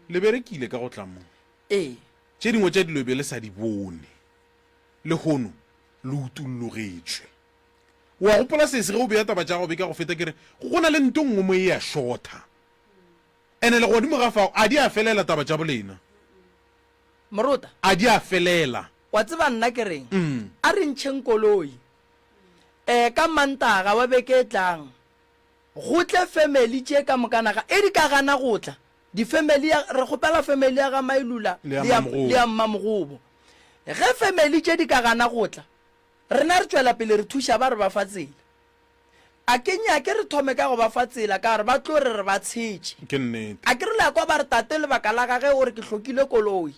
Le berekile ka go tla mo. Ee. Tše dingwe tša dilo be le sa di bone. Lehono le utollogetšwe. O a gopola sesi ge o bea taba tša gago beke ya go feta ke re go na le nto nngwe mo e a shortha. Ene le godimo ga fao a di a felela taba tša bolena. Morota. A di a felela. Wa tseba nna ke reng? A re ntšheng koloi. Eh ka Mantaga wa beke e tlang go tle family tše ka mokana ga e di ka gana go tla di family ya re kgopela family ya ga Mailula Le ya le ya Mmamogobo. le ya Mmamogobo. Ge family tše di ka gana go tla Rena re tšwela pele re thuša ba re ba fa tsela. A ke nyake re thome ka go ba fa tsela ka gore ba tlo re re ba tshetše. Ke nnete. A ke re le a kwa ba re tate lebaka la gage o re ke hlokile koloi.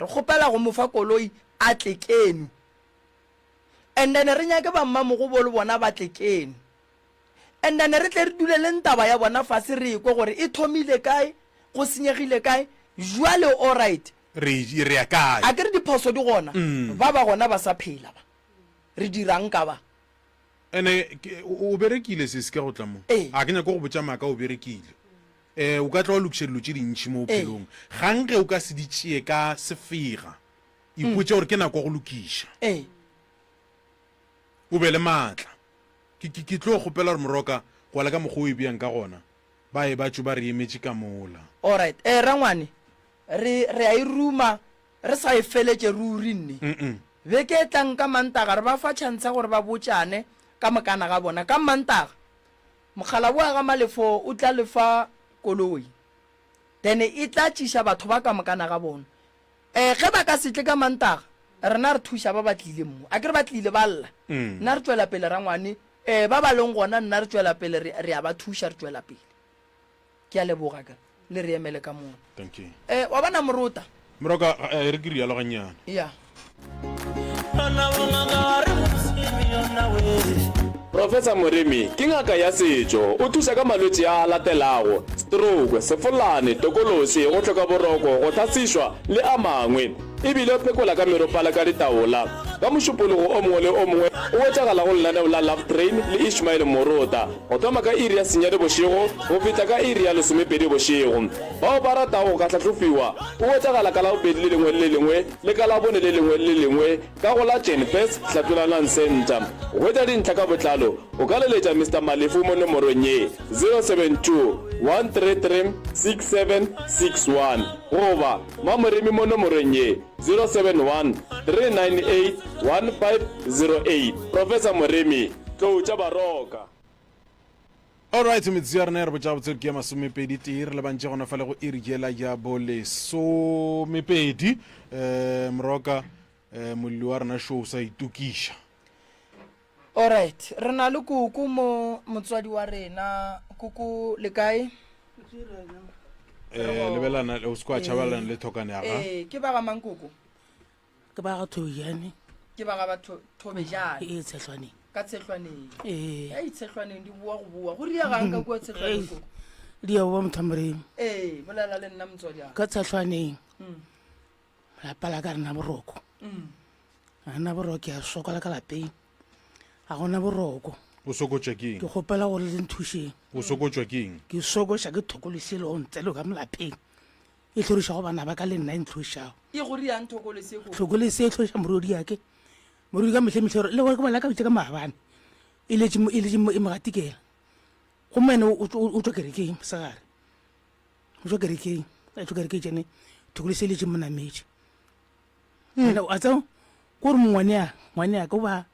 Re kgopela go mo fa koloi a tle keno. And then re nyake ba mmamogobolo bona ba tle keno. And then re tle re duleleng taba ya bona fase re ekwe gore e thomile kae, go senyegile kae, jwale alright. Re, re ya kae? A ke re diphoso di gona, ba ba gona ba sa phela ba. Re dirang ka ba? Ene ke, o, o berekile sesi ka go tla mo. Ee. A ke nyake go botša maaka, o berekile. Eh, o ka tla wa lokiša dilo tše dintši mo bophelong. Gang ge o ka se di tšee ka sefega, ipotše gore ke nako ya go lokiša. Ee. O be le maatla. Ke, ke, ke tlo kgopela gore Moroka, go ya le ka mokgwa o e beang ka gona, ba ye ba tšwe ba re emetše ka mola. Alright. Eh, rangwane, re, re a e ruma, re sa e feletše ruri nne. Mm-mm. Beke e tlang ka Mantaga re ba fa chance ya gore ba botšane ka mokana ga bona. Ka Mantaga, mokgalabwe ga Malefo o tla le fa koloi. Then e tla tšiša batho ba ka mokana ga bona. Eh, ge ba ka se tle ka Mantaga, rena re thuša ba ba tlileng mo. Akere ba tlile ba lla. Nna re tšwela pele rangwane. Eh, ba ba leng gona nna re tšwela pele re, re a ba thuša re tšwela pele. Ke a leboga ka le re emele ka mona. Thank you. Eh, wa bona Morota? Moroka, eh, re ke rialo gannyane. Ya. Professor Moremi ke ngaka ya setšo. O thuša ka malwetši a a latelago, stroke, sefolane, tokološi, go hloka boroko, go hlasišwa le a mangwe. E bile o phekola ka meropa le ka ditaola. Ka Mošupologo o mongwe le o mongwe o hwetšagala go lenaneo la Love Train le Ishmael Morota go thoma ka iri ya senyane bošego go fihla ka iri ya lesomepedi bošego. Bao ba ratago go ka hlahlofiwa o hwetšagala ka Labobedi le lengwe le le lengwe le ka Labone le lengwe le le lengwe ka go la Jenfes Hlatlolanang Centre. Go hwetša dintlha ka botlalo o ka leletša Mister Malefu mo nomorong ye, 072 133 6761 goba Mamoremi mo nomorong ye, 071 398 1508. Professor Moremi, Tlou tša Baroka. Alright, metsotso ya rena e re botša gabotse gore ke ya masomepedi tee, re lebantše gona fale go iri yela ya bolesomepedi. Um Moroka, um molli wa rena šo o sa itokiša. Alright, re na le koko mo, motswadi wa rena. Koko, le kae? Um lebelana, o se kwa tšhabalana le thokane ya ga. Ee, ke ba ga mang koko? Ke ba ga Thobejane. Ke ba ga ba Thobejane. Ee, Tshehlwaneng. Ka Tshehlwaneng. Ee. Ei, Tshehlwaneng di boa go boa. Go riegang ka kua Tshehlwaneng koko? Di a boa motho wa Moremi. Ee, bolela le nna motswadi wa ka. Ka Tshehlwaneng. Lapa la ka re na boroko. Ga na boroko ke a sokola ka lapeng. Ga gona boroko. O sokotšwa ke eng? Ke kgopela gore le nthušeng. O sokotšwa ke eng? Ke sokotšwa ke thokolosi e lego ntselo ka mo lapeng. E hlorišago bana ba ka le nna e ntlhorišago. E go riang thokolosi e koko? Thokolosi e hloriša morwedi yake. Morwedi ka mehle mehle le gore ke bona ka bitša ka maabane. E letše e letše e mo gatikela. Gomme yena o o tšwa kerekeng mosegare. O tšwa kerekeng, a tšwa kerekeng tšene thokolosi e letše mo nametše. Ena a tseba ko re ngwane ya ngwane ya ka o ba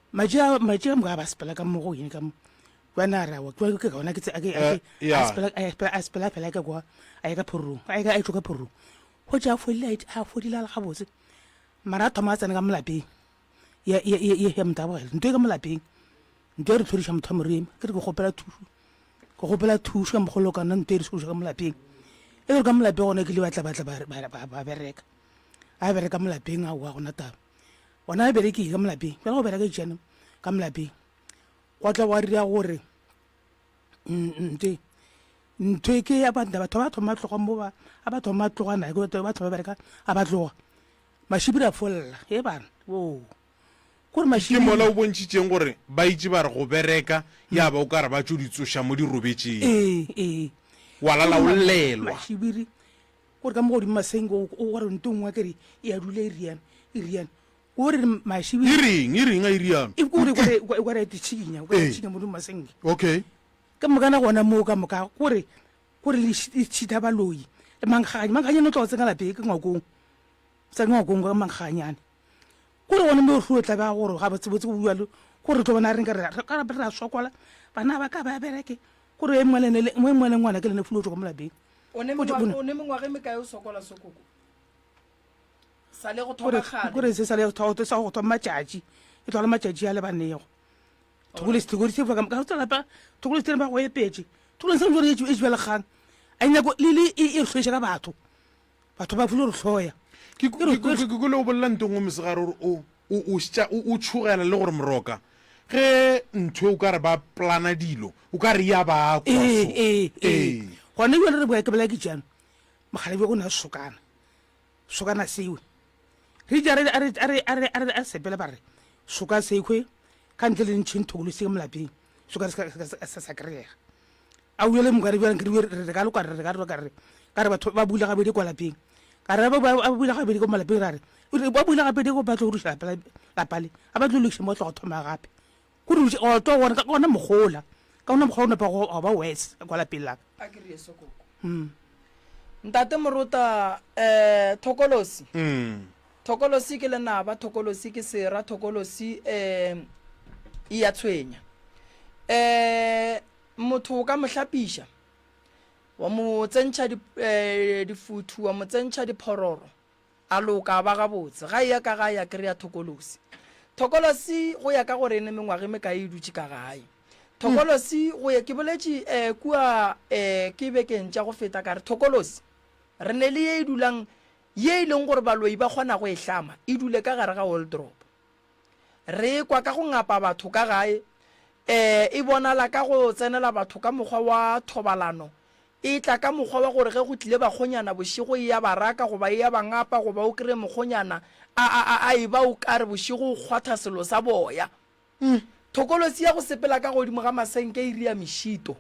matši a matši a moka ba sepela ka mo go yene ka mo jwana a re awa ke ke gona ke tse a ke a Eh, ke ya. a sepela a sepela a sepela fela ka kwa a ya ka phorong a ya ka a tlo ka phorong go tša fodile a fodile a le gabotse mara a thoma a tsena ka molapeng ya ya ya ya motabogela ntho e ka molapeng ntho e re tlhoriša motho wa morema ke re ke kgopela thušo ke kgopela thušo ka mogolo ka nna ntho e re tlhoriša ka molapeng e re ka molapeng gona ke le batla batla ba ba bereka a bereka molapeng a wa gona taba Gona a berekile ka molapeng, bjale go bereka itšane ka molapeng gwa tla gwa dira gore nte ntho e ke ya banta batho ba thoma tloga mo ba a ba thoma tloga naye ba thoma bereka a ba tloga mashibiri a folla e bana o gore ke mola o bontšhitšeng gore ba itše ba re go bereka ya ba o ka re ba tšo di tsoša mo di robetšeng ee ee wa lala o llelwa mashibiri Gore ka mo godimo masenke o o gore nto nngwe kere e a dula e riana e riana gore mašibi E reng e reng a e riana e kore kore e kore e tšhikinya o Ee. tšhikinya modimo masenke okay ka moka na gona moo ka moka gore gore le tšhita baloi le mankgaganya mankgaganyane o tla go tsenya lapeng ke ngwakong sa ngwakong ka mankgaganyane gore gone mo re tla ba gore ga botsebotse go bua le gore re tlo bona reng ka re ka re ra sokola bana ba ka ba bereke gore e mongwe le ene e mongwe le ngwana ke lene fulo tšwa ka mo lapeng O ne mengwaga, o ne mengwaga e mekae o sokola sokoko? Sa le go thoma kgale. Kore se sa le go sa go thoma matšatši. E tlhola matšatši a lebanego. Thokolo se thokolo se ka ka tsela pa thokolo se ba go epetše. Thokolo se gore e jwela kgang. A nyako le le e e hloiša ka batho. Batho ba fulo re hloya. Ke kwele o bolela ntho nngwe mosegare gore o o o tšhogela le gore moroka ge ntho o ka re ba plana dilo o ka re ya ba kwa so. Ee, ee. Gona bjale re boya ke bolela ke jang mokgalabje o ne a sokana sokana sewe re ja re re re re re a sepela ba re soka sekhwe ka ntle le ntšheng thokolo se mo lapeng soka se sa kry-ega a uyele mokare bjang re re ka loka re ka re ka re ka re batho ba bula gabedi kwa lapeng ka re ba bula gabedi ko malapeng ra re ba bula gabedi ko ba tlo ruša lapa le a ba tlo lokiša mo tlo go thoma gape kore o tlo gona ka gona mogola ka gona mokgwa o nepa go ba wes kwa lapeng laka a ke re sokoko mm. ntate morota eh thokolosi mm. thokolosi ke lenaba thokolosi ke sera thokolosi eh e ya tshwenya eh motho o ka mo hlapiša wa mo tsentšha eh, difuthu wa mo tsentšha diphororo A loka a ba gabotse. Ga e ya ka gae a kry-a thokolosi. Thokolosi go ya ka gore e ne mengwaga e mekae e dutše ka gae. Thokolosi go ya, ke boletše um kua um ke bekeng tša go feta ka re thokolosi re ne le ye e dulang ye e leng gore baloi ba kgona go e hlama e dule ka gare ga wardrobe. Re ekwa ka go ngapa batho ka gae, e, e bonala ka go tsenela batho ka mokgwa wa thobalano, e tla ka mokgwa wa gore ge go tlile bakgonyana bošego e ya ba raka goba e ya ba ngapa goba o kry-e mokgonyana a, a, a, a eba o kare bošego o kgwatha selo sa boya. Thokolosi ya go sepela ka godimo ga masenke e ria mešito.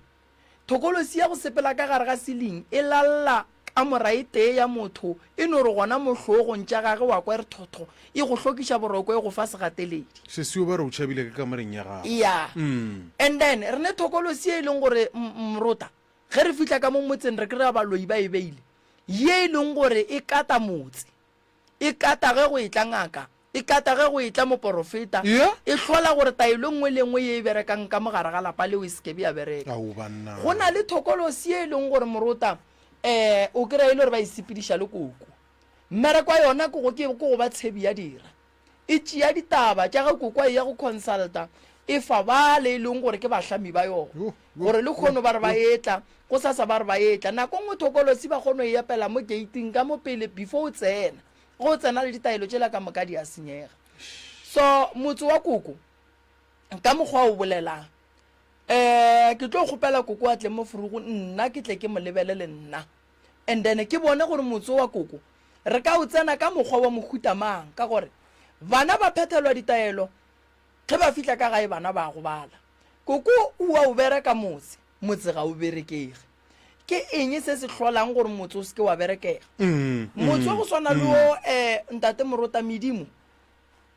Thokolosi ya go sepela ka gare ga siling e lalla kamora e tee ya motho e no re gona mo hlogong tša gage wa kwa e re thotho e go hlokiša boroko e go fa segateledi. Sesi o ba re o tšhabile ka kamoreng ya gago. Ya. And then re ne thokolosi ye e leng gore mrota ge re fihla ka mo motseng re kry-a baloi ba e beile ye e leng gore e kata motse. E kata ge go etla ngaka, e kata ge go etla moporofeta, Yeah. e hlola gore taelo e nngwe le e nngwe ye e berekang ka mo gare ga lapa leo e se ke be ya bereka. Ao banna. Go na le thokolosi ye e leng gore morota um o kry-a e le gore ba e sepediša le koko. Mmereko wa yona ke go ke go ba tshebi ya dira. E tšea ditaba tša ge koko a eya go consulta, e fa bale e leng gore ke bahlami ba yona. Yo, yo, Gore yo, lekgono ba re ba yo. etla, gosasa ba re ba etla. Nako nngwe thokolosi ba kgono e epela mo gate-ing ka mo pele before o tsena. Ge o tsena le ditaelo tšela ka moka di a senyega. So motse wa koko ka mokgwa o bolelang, um ke tlo kgopela koko a tle mo frugu nna ke tle ke mo lebelele nna. And then ke bone gore motse wa koko re ka o tsena ka mokgwa wa mohuta mang, ka gore bana ba phethelwa ditaelo ge ba fihla ka gae bana ba gobala. Koko o a o bereka motse, motse ga o berekege. Ke eng se se hlolang gore motse o se ke wa berekega? Motse wa go swana le wo um Ntate Morota medimo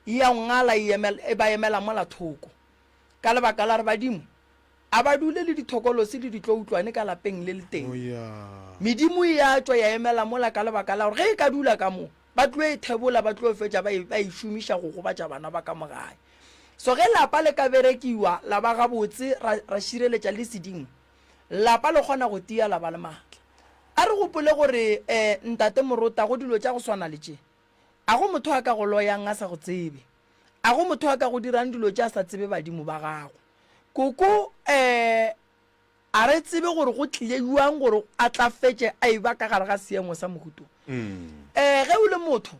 e ya o ngala e emela, e ba emela mola thoko ka lebaka la re badimo A ba dule le dithokolosi le ditloutlwane ka lapeng le le teng. Medimo e a tšwa ya emela mola ka lebaka la gore ge e ka dula ka mo, ba tlo e thebola, ba tlo fetša ba e, ba e šomiša go gobatša bana ba ka mo gae. So ge lapa le ka berekiwa la ba gabotse, ra, ra šireletša le sedimo, lapa le kgona go tia la ba le maatla. A re gopole gore um Ntate Morota go dilo tša go swana le tše, a go motho a ka go loyang a sa go tsebe. A go motho a ka go dirang dilo tše a sa tsebe badimo ba gago. Koko, eh, a re tsebe gore go tlile bjang gore a tla fetše a eba ka gare ga seemo sa mohuto. Eh, ge o le motho,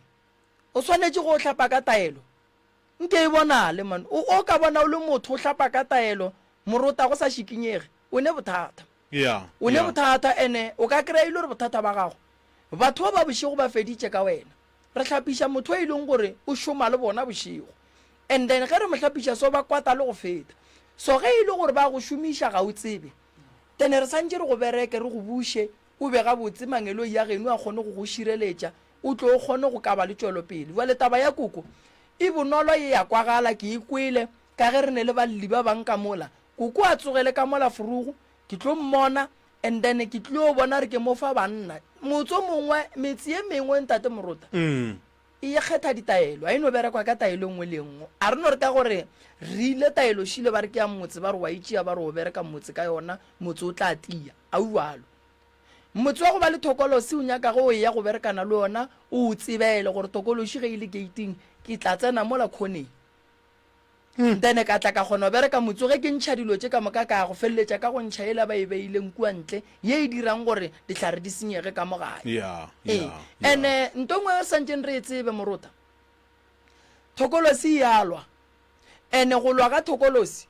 o swanetše go hlapa ka taelo. Nke e bonale, man. O, o ka bona o le motho o hlapa ka taelo, morota go sa šikinyege, o ne bothata. Yeah, O ne yeah. bothata, ene o ka kry-a e le gore bothata ba gago, batho ba ba bošego ba feditše ka wena. Re hlapiša motho e leng gore o šoma le bona bošego and then ge re mo hlapiša so ba kwata le go feta. So ge e le gore ba go šomiša ga o tsebe then re santše re go bereke re go buše o be gabotse mangeloi a geno a kgone go go šireletša o tlo o kgone go ka ba le tšwelopele. Bjale taba ya koko e bonolo e ya kwagala ke e kwele ka ge re ne le balli ba bang ka mola. Koko a tsogele ka mola forogo ke tlo mmona And then ke tlio bona re ke mo fa banna. Motse o mongwe, metse ye mengwe Ntate Morota, e kgetha ditaelo, a e no berekwa ka taelo e nngwe le e nngwe. A re no re ka gore re ile taelo šile ba re ke ya motse, ba re wa e tšea ba re o bereka motse ka yona, motse o tla tia. A o bjalo. Motse wa go ba le thokolosi o nyaka ge o eya go berekana le ona o o tsebele gore tokološi ge e le gate-ing ke tla tsena mola khoneng. Then ka tla ka kgona go bereka motse ge ke ntšha dilo tše ka moka ka ya go feleletša ka go ntšha yela ba e beileng kua ntle ye e dirang gore dihlare di senyege ka mo gae. Yeah, Ee. yeah, yeah. Ene nto nngwe re santšeng re e tsebe morota, thokolosi e a lwa. Ene go lwa ga thokolosi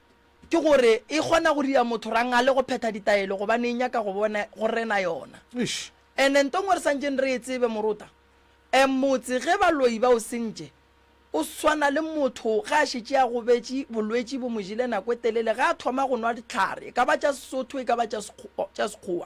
ke gore e kgona go ria motho rangale go phetha ditaelo gobane e nyaka go bona go rena yona. Eish. Ene nto nngwe re santšeng re e tsebe morota, um motse ge baloi ba o sentše O swana le motho ge a šetše a gobetše, bolwetši bo mo jele nako e telele, ge a thoma go nwa dihlare, e ka ba tša Sesotho, e ka ba tša tša Sekgowa,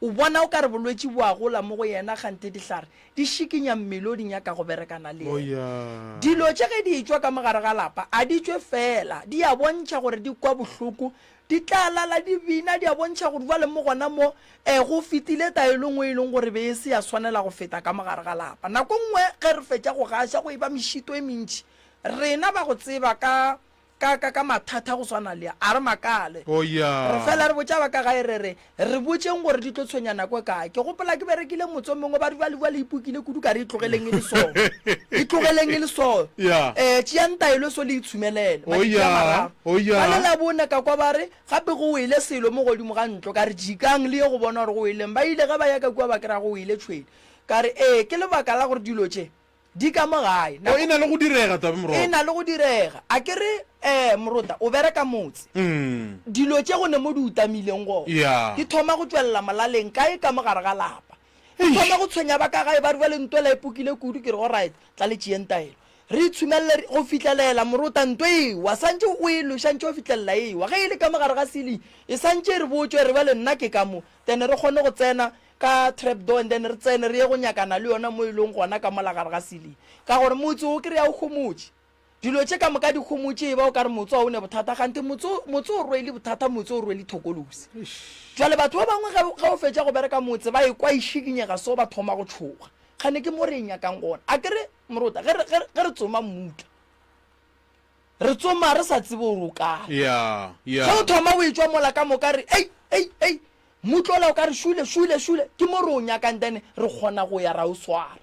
o bona o ka re bolwetši bo a gola mo go yena, kganthe dihlare di šikinya mmele o di nyaka go berekana le Oh, yena. ya. Dilo tše ge di etšwa ka mo gare ga lapa, a di tšwe feela, di a bontšha gore di kwa bohloko, Di tla lala di bina, di a bontšha gore bjale mo gona mo, e, go fetile taelo nngwe e leng gore be e se ya swanela go feta ka mo gare ga lapa. Nako nngwe ge re fetša go gaša go eba mešito e mentši. Rena ba go tseba ka, ka, ka, ka mathata go swana le a, a re makale. Oh, ya. Re fela re botša ba ka gae re re, Re botšeng gore di tlo tshwenya nako e kae. Ke gopola ke berekile motse o mongwe, ba re bjale bjale e pukile kudu, ka re e tlogeleng e le so. E tlogeleng e le so. Yeah. Eh, tšeang taelo so le itshumelele. Oh, Matšatši a yeah. mararo. Oh, yeah. Ka le Labone ka kwa ba re, gape go wele selo mo godimo ga ntlo. Ka re, jikang le ye go bona gore go weleng. Ba ile ge ba ya ka kua ba kry-a go wele tšhwene. Ka re, ee, ke lebaka la gore dilo tše Di ka mo gae. O, e na le go direga, Tabe Morota. E na le go direga. A ke re, eh, Morota, o bereka motse. Dilo tše go ne mo di utamileng gona. Yeah. Di thoma go tšwelela molaleng kae ka mo gare ga lapa. Di thoma go tshwenya ba ka gae, ba re bjale ntwela e pukile kudu. Ke re, Alright, tla le tšeeng taelo. Re itshumelele go fihlelela, Morota, ntwa e wa. Santše o e loša ntše o fihlelela e wa. Ge e le ka mo gare ga ceiling, e santše e re botšwe, e re bjale nna ke ka mo. Then re kgone go tsena ka trap door and then re tsene re ye go nyakana le yona mo e leng gona ka mola gare ga ceiling. Ka gore motse o kry-a o homotše. Dilo tše ka moka di homotše e ba o ka re motse ga o ne bothata kganthe motse motse o rwele bothata motse o rwele thokolosi. Jwale batho ba bangwe ge ge o fetša go bereka motse ba ekwa e šikinyega so ba thoma go tšhoga. Kgane ke mo re e nyakang gona. Akere morota ge re ge re tsoma mmutla Re tsoma re sa tsebe gore o kae. Yeah, yeah. Ge o thoma o etšwa mola ka moka re ei, ei, ei, mmutla ola o ka re šule, šule, šule, ke mo re o nyakang then re kgona go ya ra o swara.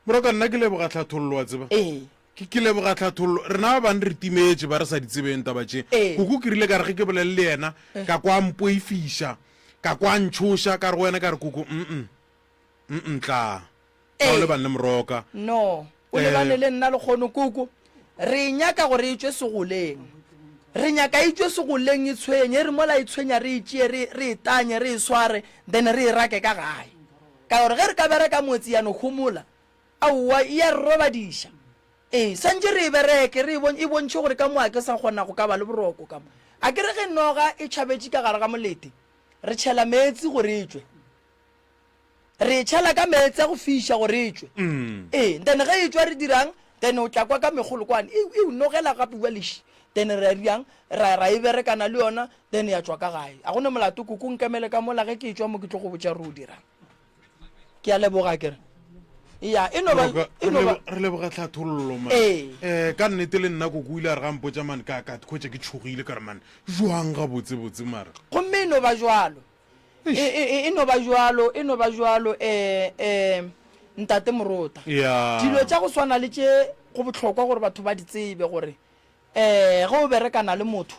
Moroka, nna ke leboga tlhathollo, wa tseba. Ee. Ke, ke leboga tlhathollo. Rena ba bang re timetše ba re sa di tsebeng taba tše. Ee. Koko ke rile ka re ge ke bolele le yena, ka kwa a mpoifiša, ka kwa a ntšhoša, ka re go yena ka re koko, mm-mm, mm-mm, tlaa. Tla o lebane le Moroka. No, o lebane le nna lekgono koko. Re e nyaka gore e tšwe segoleng. Re nyaka e tšwe segoleng e tshwenye, e re mola e tshwenya re e tšee re, re e tanye, re e sware, then re e rake ka gae. Ka gore ge re ka bereka motse ya no homola, aowa, e ya re robadiša. Ee, swantše re e bereke, re e bon, e bontšhe gore ka mo a ke sa kgona go ka ba le boroko ka mo. A ke re ge noga e tšhabetše ka gare ga molete, re tšhela meetse gore e tšwe. Re e tšhela ka meetse a go fiša gore e tšwe. Ee, then ge e tšwa re dirang? Then o tla kwa ka megolokwane e, e o nogela gape bjale ši. Then ra dirang? Ra, ra e berekana le yona, then ya tšwa ka gae. A go ne molato koko, nkemele ka mola ge ke etšwa mo ke tlo go botša gore o dirang. Ke a leboga akere. Ya, e no ba, e no ba. Re leboga tlhathollo man. Ee. Eh, ka nnete le nna koko o ile a re ga mpotša man, ka, ka khwetša ke tšhogile ka re man, jwang gabotse botse mara. Gomme e no ba jwalo. E, e, e, e no ba jwalo, e no ba jwalo, e, e, Ntate Morota. Ya. Dilo tša go swana le tše go bohlokwa gore batho ba di tsebe gore, e, ge o berekana le motho,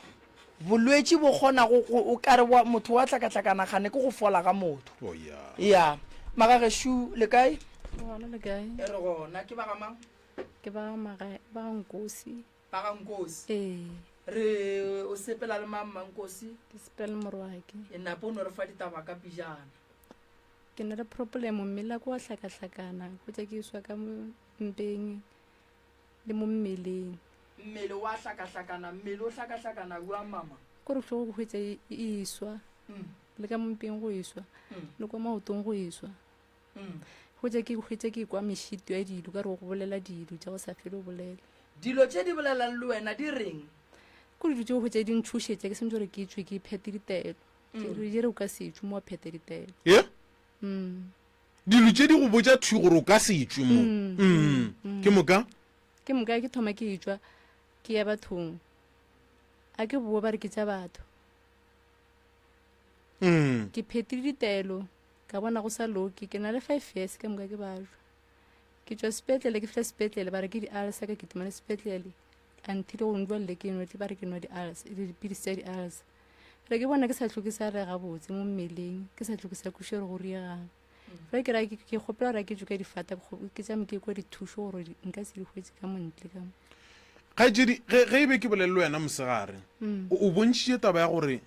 bolwetši bo kgona go, go, o ka re wa, motho wa hlakahlakana kgane ke go fola ga motho. Oh, ya. Ya. Magagešo, le kae? Re gona, le kae? Re gona. Ke ba ga mang? Ke ba ga Magae, ba ga Nkosi. Ba ga Nkosi. Ee. Re o sepela le mang Mmankosi? Ke sepela le morwake. E nape o no re fa ditaba ka pijana. Ke na le problem mmele wa ka wa hlakahlakana, hwetša ke swa ka mo mpeng le mo mmeleng. Mmele wa hlakahlakana, mmele o hlakahlakana bjang mama? Ko re hlogo go hwetša e, e swa. Le ka mo mpeng go e swa. Le kwa maotong go e swa. Hwetša ke hwetša ke kwa mešito ya dilo ka re go bolela dilo tša go sa fele o bolela. Dilo tše di bolelang le wena di reng? Ko dilo tše hwetša di ntšhošetša ke sentse gore ke tšwe ke phete ditaelo. Ke re o ka se tšwe mo wa phete ditaelo. Ye? Dilo tše di go botša thwi gore o ka se tšwe mo. Ke moka? Ke moka ke thoma ke etšwa ke ya bathong. A ke boa ba re ke tša batho. Ke phetile ditaelo Ka bona go sa loke. Ke na le five years ka moka ke bajwa. Ke tšwa sepetlele, ke fihla sepetlele ba re ke di-ulcer, ka kitima le sepetlele. Until go ndwalele ke nwe ba re ke nwa dipilisi tša di-ulcer. Re ke bona ke sa hlwe ke sa re gabotse mo mmeleng, ke sa hlwe ke sa kweše gore go riegang. Fa ke ra ke kgopela gore ke tšwe ka difata ke tšame ke kwa dithušo gore nka se di hwetše ka montle ka mo. Kgaetšedi, ge ge e be ke bolele le wena mosegare, mm. o bontšhitše taba ya gore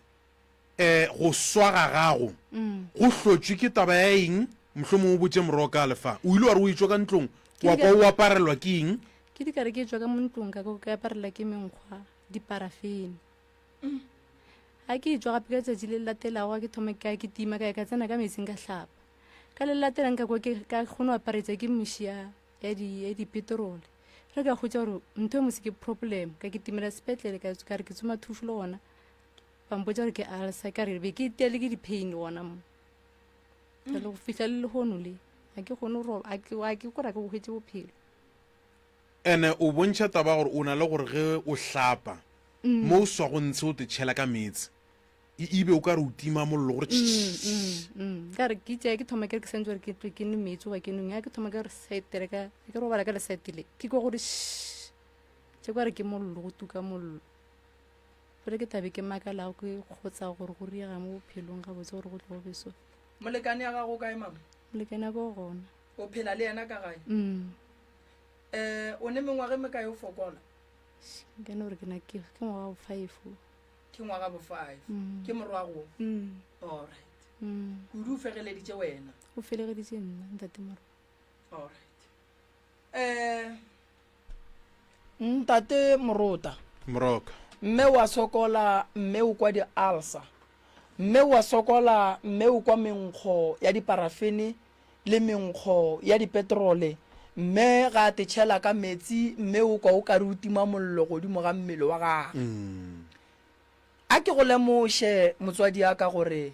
um go swa ga gago mm. go hlotšwe ke taba ya eng? Mohlomongwe o botše moroka a lefa. O ile wa re o etšwa ka ntlong, wa kwa o aparelwa ke eng? Ke di ka re ke etšwa ka mo ntlong ka ka aparelwa ke menkgwa, diparafene. Ga ke etšwa gape ka tšatši le le latelago ga ke thoma ka kitima ka ya ka tsena ka metsing ka hlapa. Ka le le latelang ka kwa ke ka kgona go aparetša ke meši ya ya di ya dipetrole. Re ka hwetša gore ntho e mose ke problem ka kitimela sepetlele ka ka re ke tsoma thušo le gona ba mpotša gore ke ulcer ka re be ke itia le ke di-pain gona mo. Ka le go fihla le lehono le ga ke kgone go roba ga ke kore ga ke bo hwetše bophelo. Ene o bontšha taba gore o na le gore ge o hlapa mm. mo o swago ntshe o te tšhela ka meetse e ibe o ka re o tima mollo gore mm, mm, ka re ke tšea ke thoma ke re ke santse gore ke tlwe ke nwe meetse goba ke nweng ya ke thoma ke re saetere ka ke robala ka lesaetele ke kwa gore tše kwa re ke mollo go tuka mollo fela ke tabe ke makalago ke kgotsa gore go riega mo bophelong gabotse gore go tlo go beso molekane ya gago kae mama molekane ya ko gona o phela le yena ka gae mm. Eh, o ne mengwaga e mekae o fokola? Nka no re ke na ke ke ngwaga bo five. Ke ngwaga bo five. Mm. Ke morwago? Mm. All right. Mm. Kudu o fegeleditše wena? O felegeditše nna, ntate morwa. All right. Eh, ntate Morota. Moroka. Mme wa sokola, mme o kwa di-ulcer. Mme wa sokola, mme o kwa menkgo ya diparafene le menkgo ya dipetrole, mme ga a te tšhela ka meetse, mme o kwa o ka re o tima mollo godimo ga mmele wa gagwe. A ke go lemoše, motswadi ya ka, gore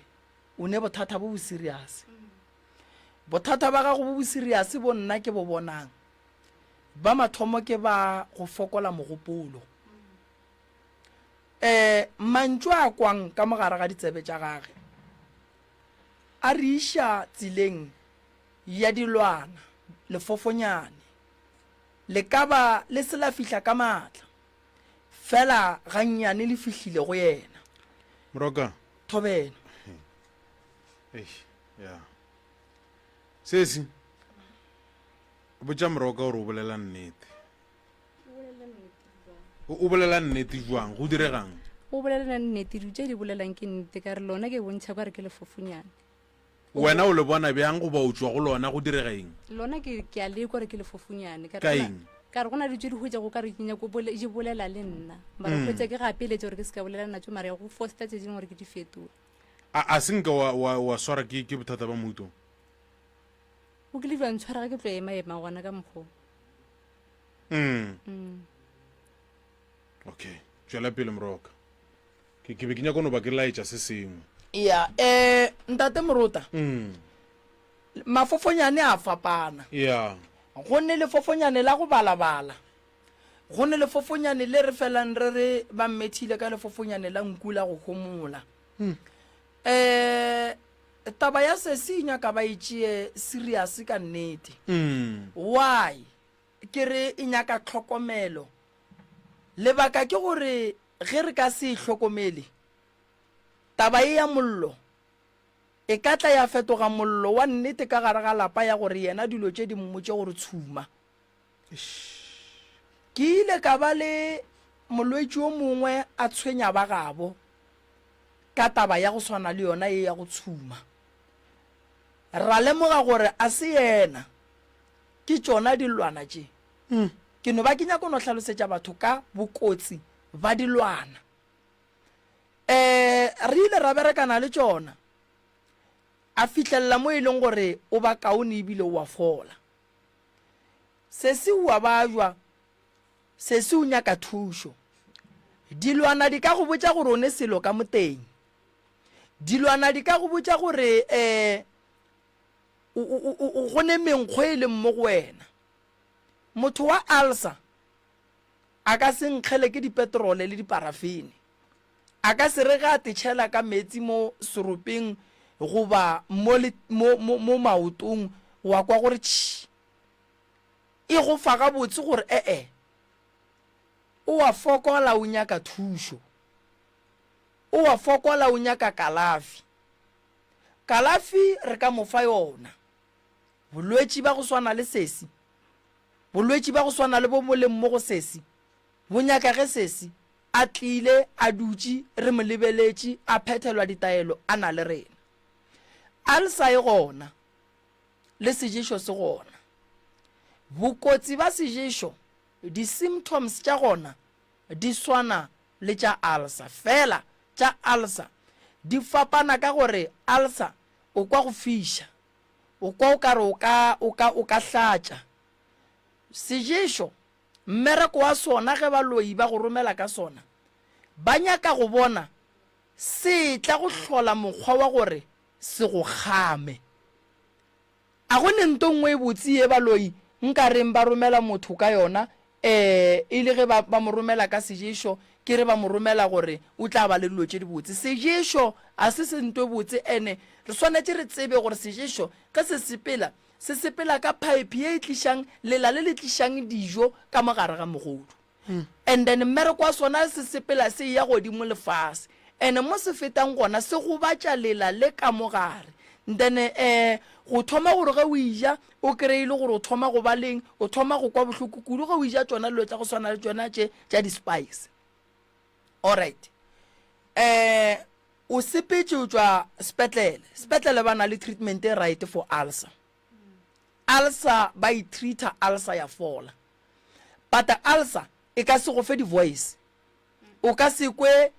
o ne bothata bo bo serious. Bothata ba gago bo bo serious bo nna ke bo bonang, ba mathomo ke ba go fokola mogopolo. Um mantšu a kwang ka mo gare ga ditsebe tša gage. A re iša tseleng ya dilwana, lefofonyane. Le ka ba le se la fihla ka maatla, fela gannyane le fihlile go yena. Moroka. Thobela. Eish, ya. Sesi, botša Moroka gore o bolela nnete. O bolela nnete jwang? Go diregang? O bolela nnete, dilo tše di bolelang ke nnete, ka re lona ke bontšha ka re ke lefofunyane. Wena o le bona bjang goba o tšwa go lona go direga eng? Lona ke ke a lekwa gore ke lefofunyane. Ka eng? Ka re go na le tše di hwetšago ka re ke nyako di bolela le nna. Mara mm. hwetša ke gapeletša gore ke se ka bolela natšo mara ya go fosta tše dingwe gore ke di fetole. A a se nka wa wa wa swara ke ke bothata ba mouto? O kile jwa ntshwara ga ke tlo ema ema gona ka mokgwa. Mm. Mm. Okay, tšwela pele moroka. Ke ke be ke nyaka no ba ke laetša se sengwe. Ya, eh ntate Morota. Mm. Mafofonyane a fapana. Ya. Go ne lefofonyane la go balabala. Go ne lefofonyane le re felang re re ba mmethile ka lefofonyane la nku la go homola. Mm. Eh taba ya sesi e nyaka ba e tšee serious ka nnete. Mm. Why? Ke re e nyaka tlhokomelo. Lebaka ke gore ge re ka se e hlokomele, taba ye ya mollo e ka tla ya fetoga mollo wa nnete ka gare ga lapa ya gore yena dilo tše di mmotše gore tshuma. Ke ile ka ba le molwetši o mongwe a tshwenya ba gabo ka taba ya go swana le yona ye ya go tshuma. Ra lemoga gore a se yena Ke tšona dilwana tše. Ke no ba ke nyaka go no hlalosetša batho ka bokotsi ba dilwana. Um re ile ra berekana le tšona, a fihlelela mo e leng gore o ba kaone ebile o a fola. Sesi o a bajwa, sesi o nyaka thušo. Dilwana di ka go botša gore o ne selo ka moteng. Dilwana di ka go botša gore um go ne menkgo e leng mo go wena. Motho wa ulcer a ka se nkgele ke dipetrole le diparafene. A ka se re ge a te tšhela ka meetse mo seropeng goba mo, mo, mo, mo maotong wa kwa gore tšhi. E go fa gabotse gore e-e. O a fokola o nyaka thušo. O a fokola o nyaka kalafi. Kalafi re ka mo fa yona. Bolwetši ba go swana le sesi, bolwetši ba go swana le bo bo leng mo go sesi, bo nyaka ge sesi a tlile, a dutše, re mo lebeletše, a phethelwa ditaelo, a na le rena. Alsa e gona, le seješo se gona. Bokotsi ba seješo, di-symptoms tša gona di swana le tša alsa, fela tša alsa di fapana ka gore alsa o kwa go fiša, o kwa o ka re o ka, o ka, o ka hlatša. Seješo, mmereko wa sona ge baloi ba go romela ka sona, ba nyaka go bona se etla go hlola mokgwa wa gore se go kgame. A go ne nto nngwe e botse ye baloi nka reng ba romela motho ka yona, ee, e le ge ba, ba mo romela ka seješo, ke re ba mo romela gore o tla ba le dilo tše dibotse. Seješo a se se nto e botse, ene re swanetše re tsebe gore seješo ge se sepela, se sepela ka phaephe ye e tlišang lela le le tlišang dijo ka mo gare ga mogodu. And then mmereko wa sona se sepela se eya godimo le fase. And mo se fetang gona se gobatša lela le ka mo gare. Then eh go thoma gore ge o eja o kreye e le gore o thoma go ba leng, o thoma go kwa bohloko kudu ge o eja tšona dilo tša go swana le tšona tše tša di-spice. Alright. Eh o sepetše o tšwa sepetlele. Sepetlele ba na le treatment e right for ulcer. Ulcer ba e treater ulcer ya fola. But ulcer e ka se go fe di-voice. O ka se kwe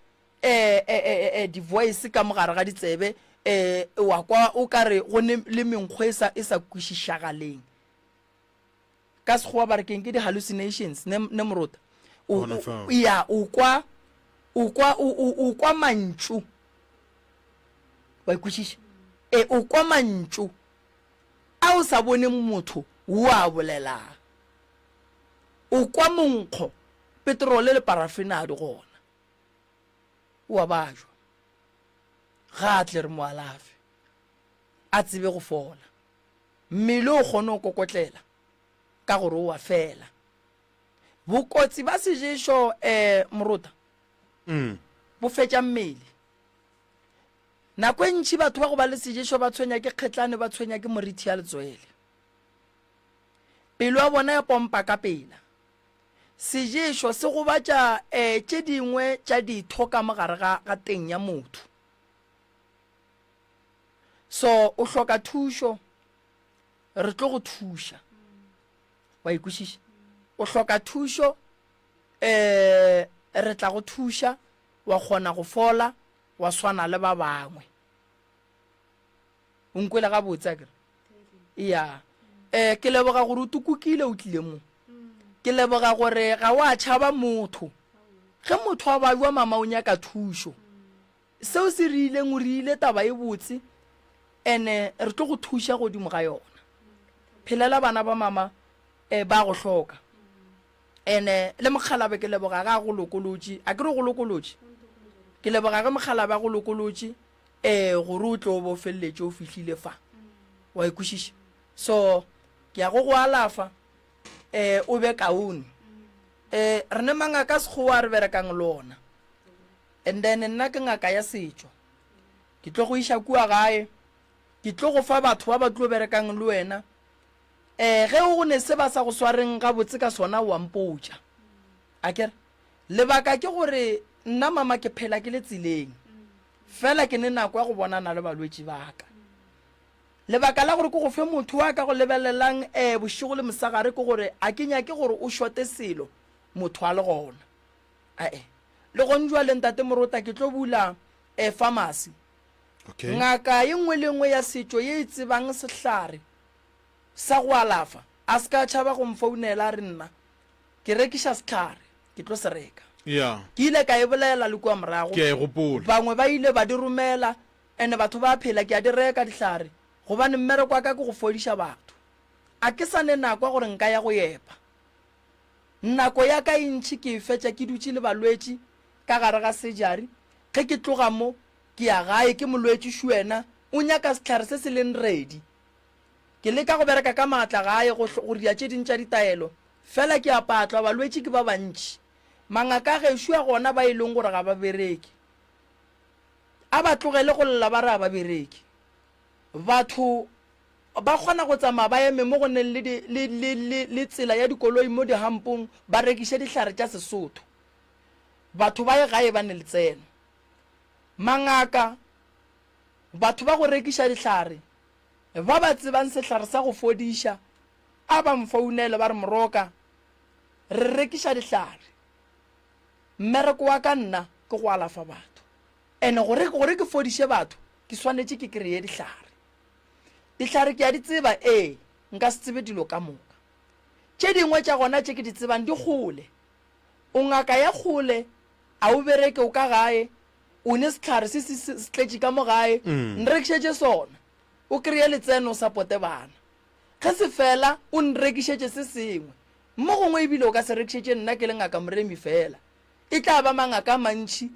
eh, eh, eh, eh, di-voice ka mogare ga ditsebe eh, wa kwa o ka re go ne le menkgo e sa, e sa kwešišagaleng. Ka Sekgowa ba re keng ke di-hallucinations, ne, ne morota. O, Gona o, fao. ya, o kwa, o kwa, o, o, o kwa mantšu. Wa e kwešiša? E, o kwa mantšu a o sa boneng motho wo a bolelang. O kwa monkgo, petrole le parafene a di gona. O a bajwa. Ga a tle re mo alafe, a tsebe go fola. Mmele o kgone go kokotlela ka gore o a fela. Bokotsi ba seješo um morota bo fetša mmele. Nako e ntši batho ba go ba le seješo ba tshwenya ke kgetlane, ba tshwenya ke morithi ya letswele. Pelo ya bona ya pompa ka pela. Seješo se gobatša um tše dingwe tša ditho ka mo gare ga, ga teng ya motho. So o hloka thušo, re tlo go thuša. Wa e kwešiša? O hloka thušo, um re tla go thuša wa kgona go fola wa swana le ba bangwe. O nkwele gabotse akere? Ya. Eh, ke leboga gore o tukukile o tlile mo. Ke leboga gore ga wa tšhaba motho. Ge motho a bajwa mama o nyaka thušo. Seo se re ileng o re ile taba e botse ene re tlo go thuša godimo ga yona. Phelela bana ba mama eh, ba go hloka. Ene le mokgalabe ke leboga ga go lokolotše. A ke re go lokolotše? Ke leboga ge mokgalabe a go lokolotše. Ee, gore o tle o be o feleletše o fihlile fa. Wa e kwešiša? So, ke ya go go alafa, eh, o be kaone. Eh, re ne mangaka a Sekgowa a re berekang le ona. And then nna ke ngaka ya setšo. Ke tlo go iša kua gae, ke tlo go fa batho ba ba tlo berekang le wena. Eh, ge o ne se ba sa go swareng gabotse ka sona, wa mpotša. Akere? Lebaka ke gore nna mama ke phela ke le tseleng. Fela ke ne nako ya go bonana le balwetši ba ka. Lebaka la gore ke go fe motho wa ka go lebelelang um bošego le mosegare ke gore a ke nyake gore o šote selo motho a le gona. Ae. Le gone jwale ntate Morota ke tlo bula um pharmacy. Okay. Ngaka ye nngwe le nngwe ya setšo ye e tsebang sehlare sa go alafa a se ka tšhaba go mfounela a re nna Ke rekiša sehlare, ke tlo se reka. Yeah. Ke ile ka e bolela le kua morago. Ke a e gopola. Bangwe ba ile ba di romela, and batho ba phela, ke a di reka dihlare, gobane mmereko wa ka ke go fodiša batho. A ke sa ne nako ya gore nka ya go epa. Nako ya ka e ntši ke e fetša ke dutše le balwetši ka gare ga surgery. Ge ke tloga mo, ke ya gae, ke molwetši šuena, o nyaka sehlare se se leng ready. Ke leka go bereka ka maatla gae go, go ria tše ding tša ditaelo, fela ke a patlwa, balwetši ke ba bantši. Mangaka a gešo a gona ba e leng gore ga ba bereke, a ba tlogele go lla ba re a ba bereke. Batho ba kgona go tsamaya ba eme mo go neng le, le, le, le, le tsela ya dikoloi mo dihampong ba rekiše dihlare tša Sesotho. Batho ba ye gae ba ne letseno. Mangaka, batho ba go rekiša dihlare, ba ba tsebang sehlare sa go fodiša, a ba mfounele ba re, Moroka, re rekiša dihlare. Mmereko wa ka nna ke go alafa batho. And gore, gore ke fodiše batho, ke swanetše ke kreye dihlare. Dihlare ke a di tseba, ee, nka se tsebe dilo ka moka. Tše dingwe tša gona tše ke di tsebang di kgole. O ngaka ya kgole, a o bereke, o ka gae, o ne sehlare se se se tletše ka mo gae, nrekišetše sona, o kreye letseno o sapote bana. Ge se fela, o nrekišetše se sengwe. Mo gongwe ebile o ka se rekišetše nna ke le Ngaka Moremi feela. E tla ba mangaka a mantši,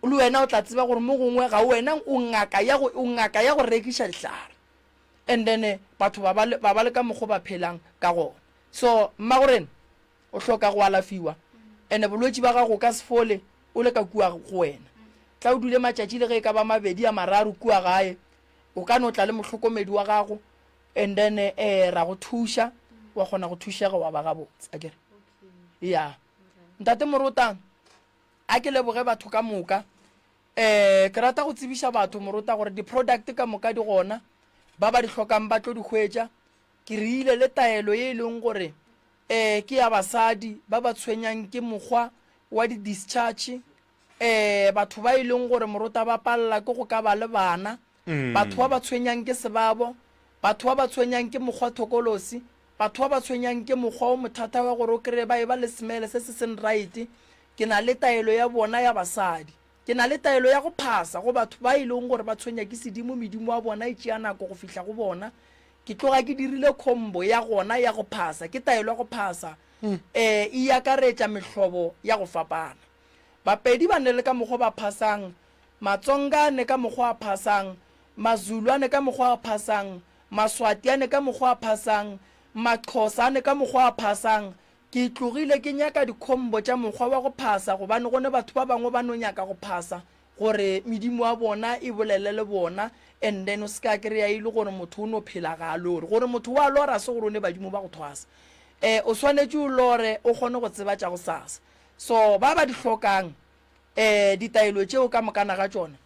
le wena o tla tseba gore mo gongwe ga wena o ngaka ya go, o ngaka ya go rekiša dihlare. And then batho ba ba le, ba ba le ka mokgo ba phelang ka gona. So, mmagorena, o hloka go alafiwa. And bolwetši ba gago o ka se fole o le ka kua go wena. Tla o dule matšatši le ge e ka ba mabedi a mararo kua gae. O ka no tla le mohlokomedi wa gago and then eh ra go thuša wa kgona go thušega wa ba gabotse akere ya ntate morota a ke leboge batho ka moka eh ke rata go tsebiša batho morota gore di-product ka moka di gona ba ba di hlokang ba tlo di hwetša ke rile le taelo ye e leng gore eh ke ya basadi ba ba tshwenyang ke mokgwa wa di-discharge eh batho ba e leng gore morota ba palela ke go ka ba le bana mm. batho ba ba tshwenyang ke sebabo batho ba ba tshwenyang ke mokgwa thokolosi batho ba ba tshwenyang ke mokgwa o mothata wa gore o kry-e ba e ba le semele se se seng right ke na le taelo ya bona ya basadi ke na le taelo ya go phasa go batho ba e leng gore ba tshwenya ke sedimo medimo wa bona e tšea nako go fihla go bona ke tloga ke dirile combo ya gona ya go phasa ke taelo ya go phasa um e akaretša mehlobo ya go fapana Bapedi ba ne le ka mokgwa ba phasang, Matsonga a ne ka mokgwa a phasang, Mazulu a ne ka mokgwa a phasang, Maswati a ne ka mokgwa a phasang, Maxhosa a ne ka mokgwa a phasang. Ke tlogile ke nyaka dikhombo tša mokgwa wa go phasa gobane go ne batho ba bangwe ba no nyaka go phasa gore medimo ya bona e bolele le bona and then o se ka kry-a e le gore motho o no phela ga a lore. Gore motho wa lora se gore o ne badimo ba go thwasa. Um o swanetše o lore o kgone go tseba tša gosasa. So ba ba di hlokang eh ditaelo tšeo ka mokana ga tšona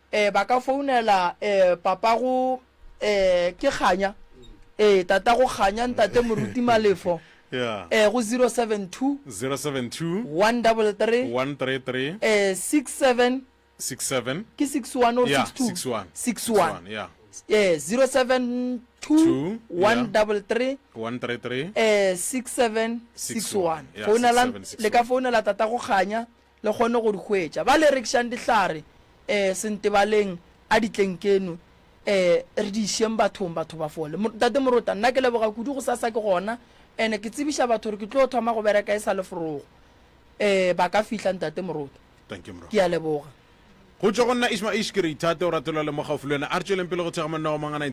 eh ba ka founela eh papago eh ke Kganya eh tatago Kganya ntate Moruti Malefo Yeah. eh go 072 072 133 133 eh 67 67 ke 61 or Yeah, 62 61. 61 yeah. eh 072 Two, yeah. 133 133 eh 6761 61, yeah, founelang 6761. le ka founela tata go kganya le kgone go di hwetša ba le rekišang dihlare eh sentebaleng a ditleng keno eh re di išeng bathong batho ba fole Mo- tate morota nna ke leboga kudu go sasa ke gona ene ke tsebiša batho gore ke tlo thoma go bereka e sa le forogo eh ba ka fihla ntate morota Thank you, Mro. Ke a leboga. Go tšwa go nna Ishma Ish ke re ithate o ratelwa le mo gaufi le wena. A re tšweleng pele go thekga manna wa mangana.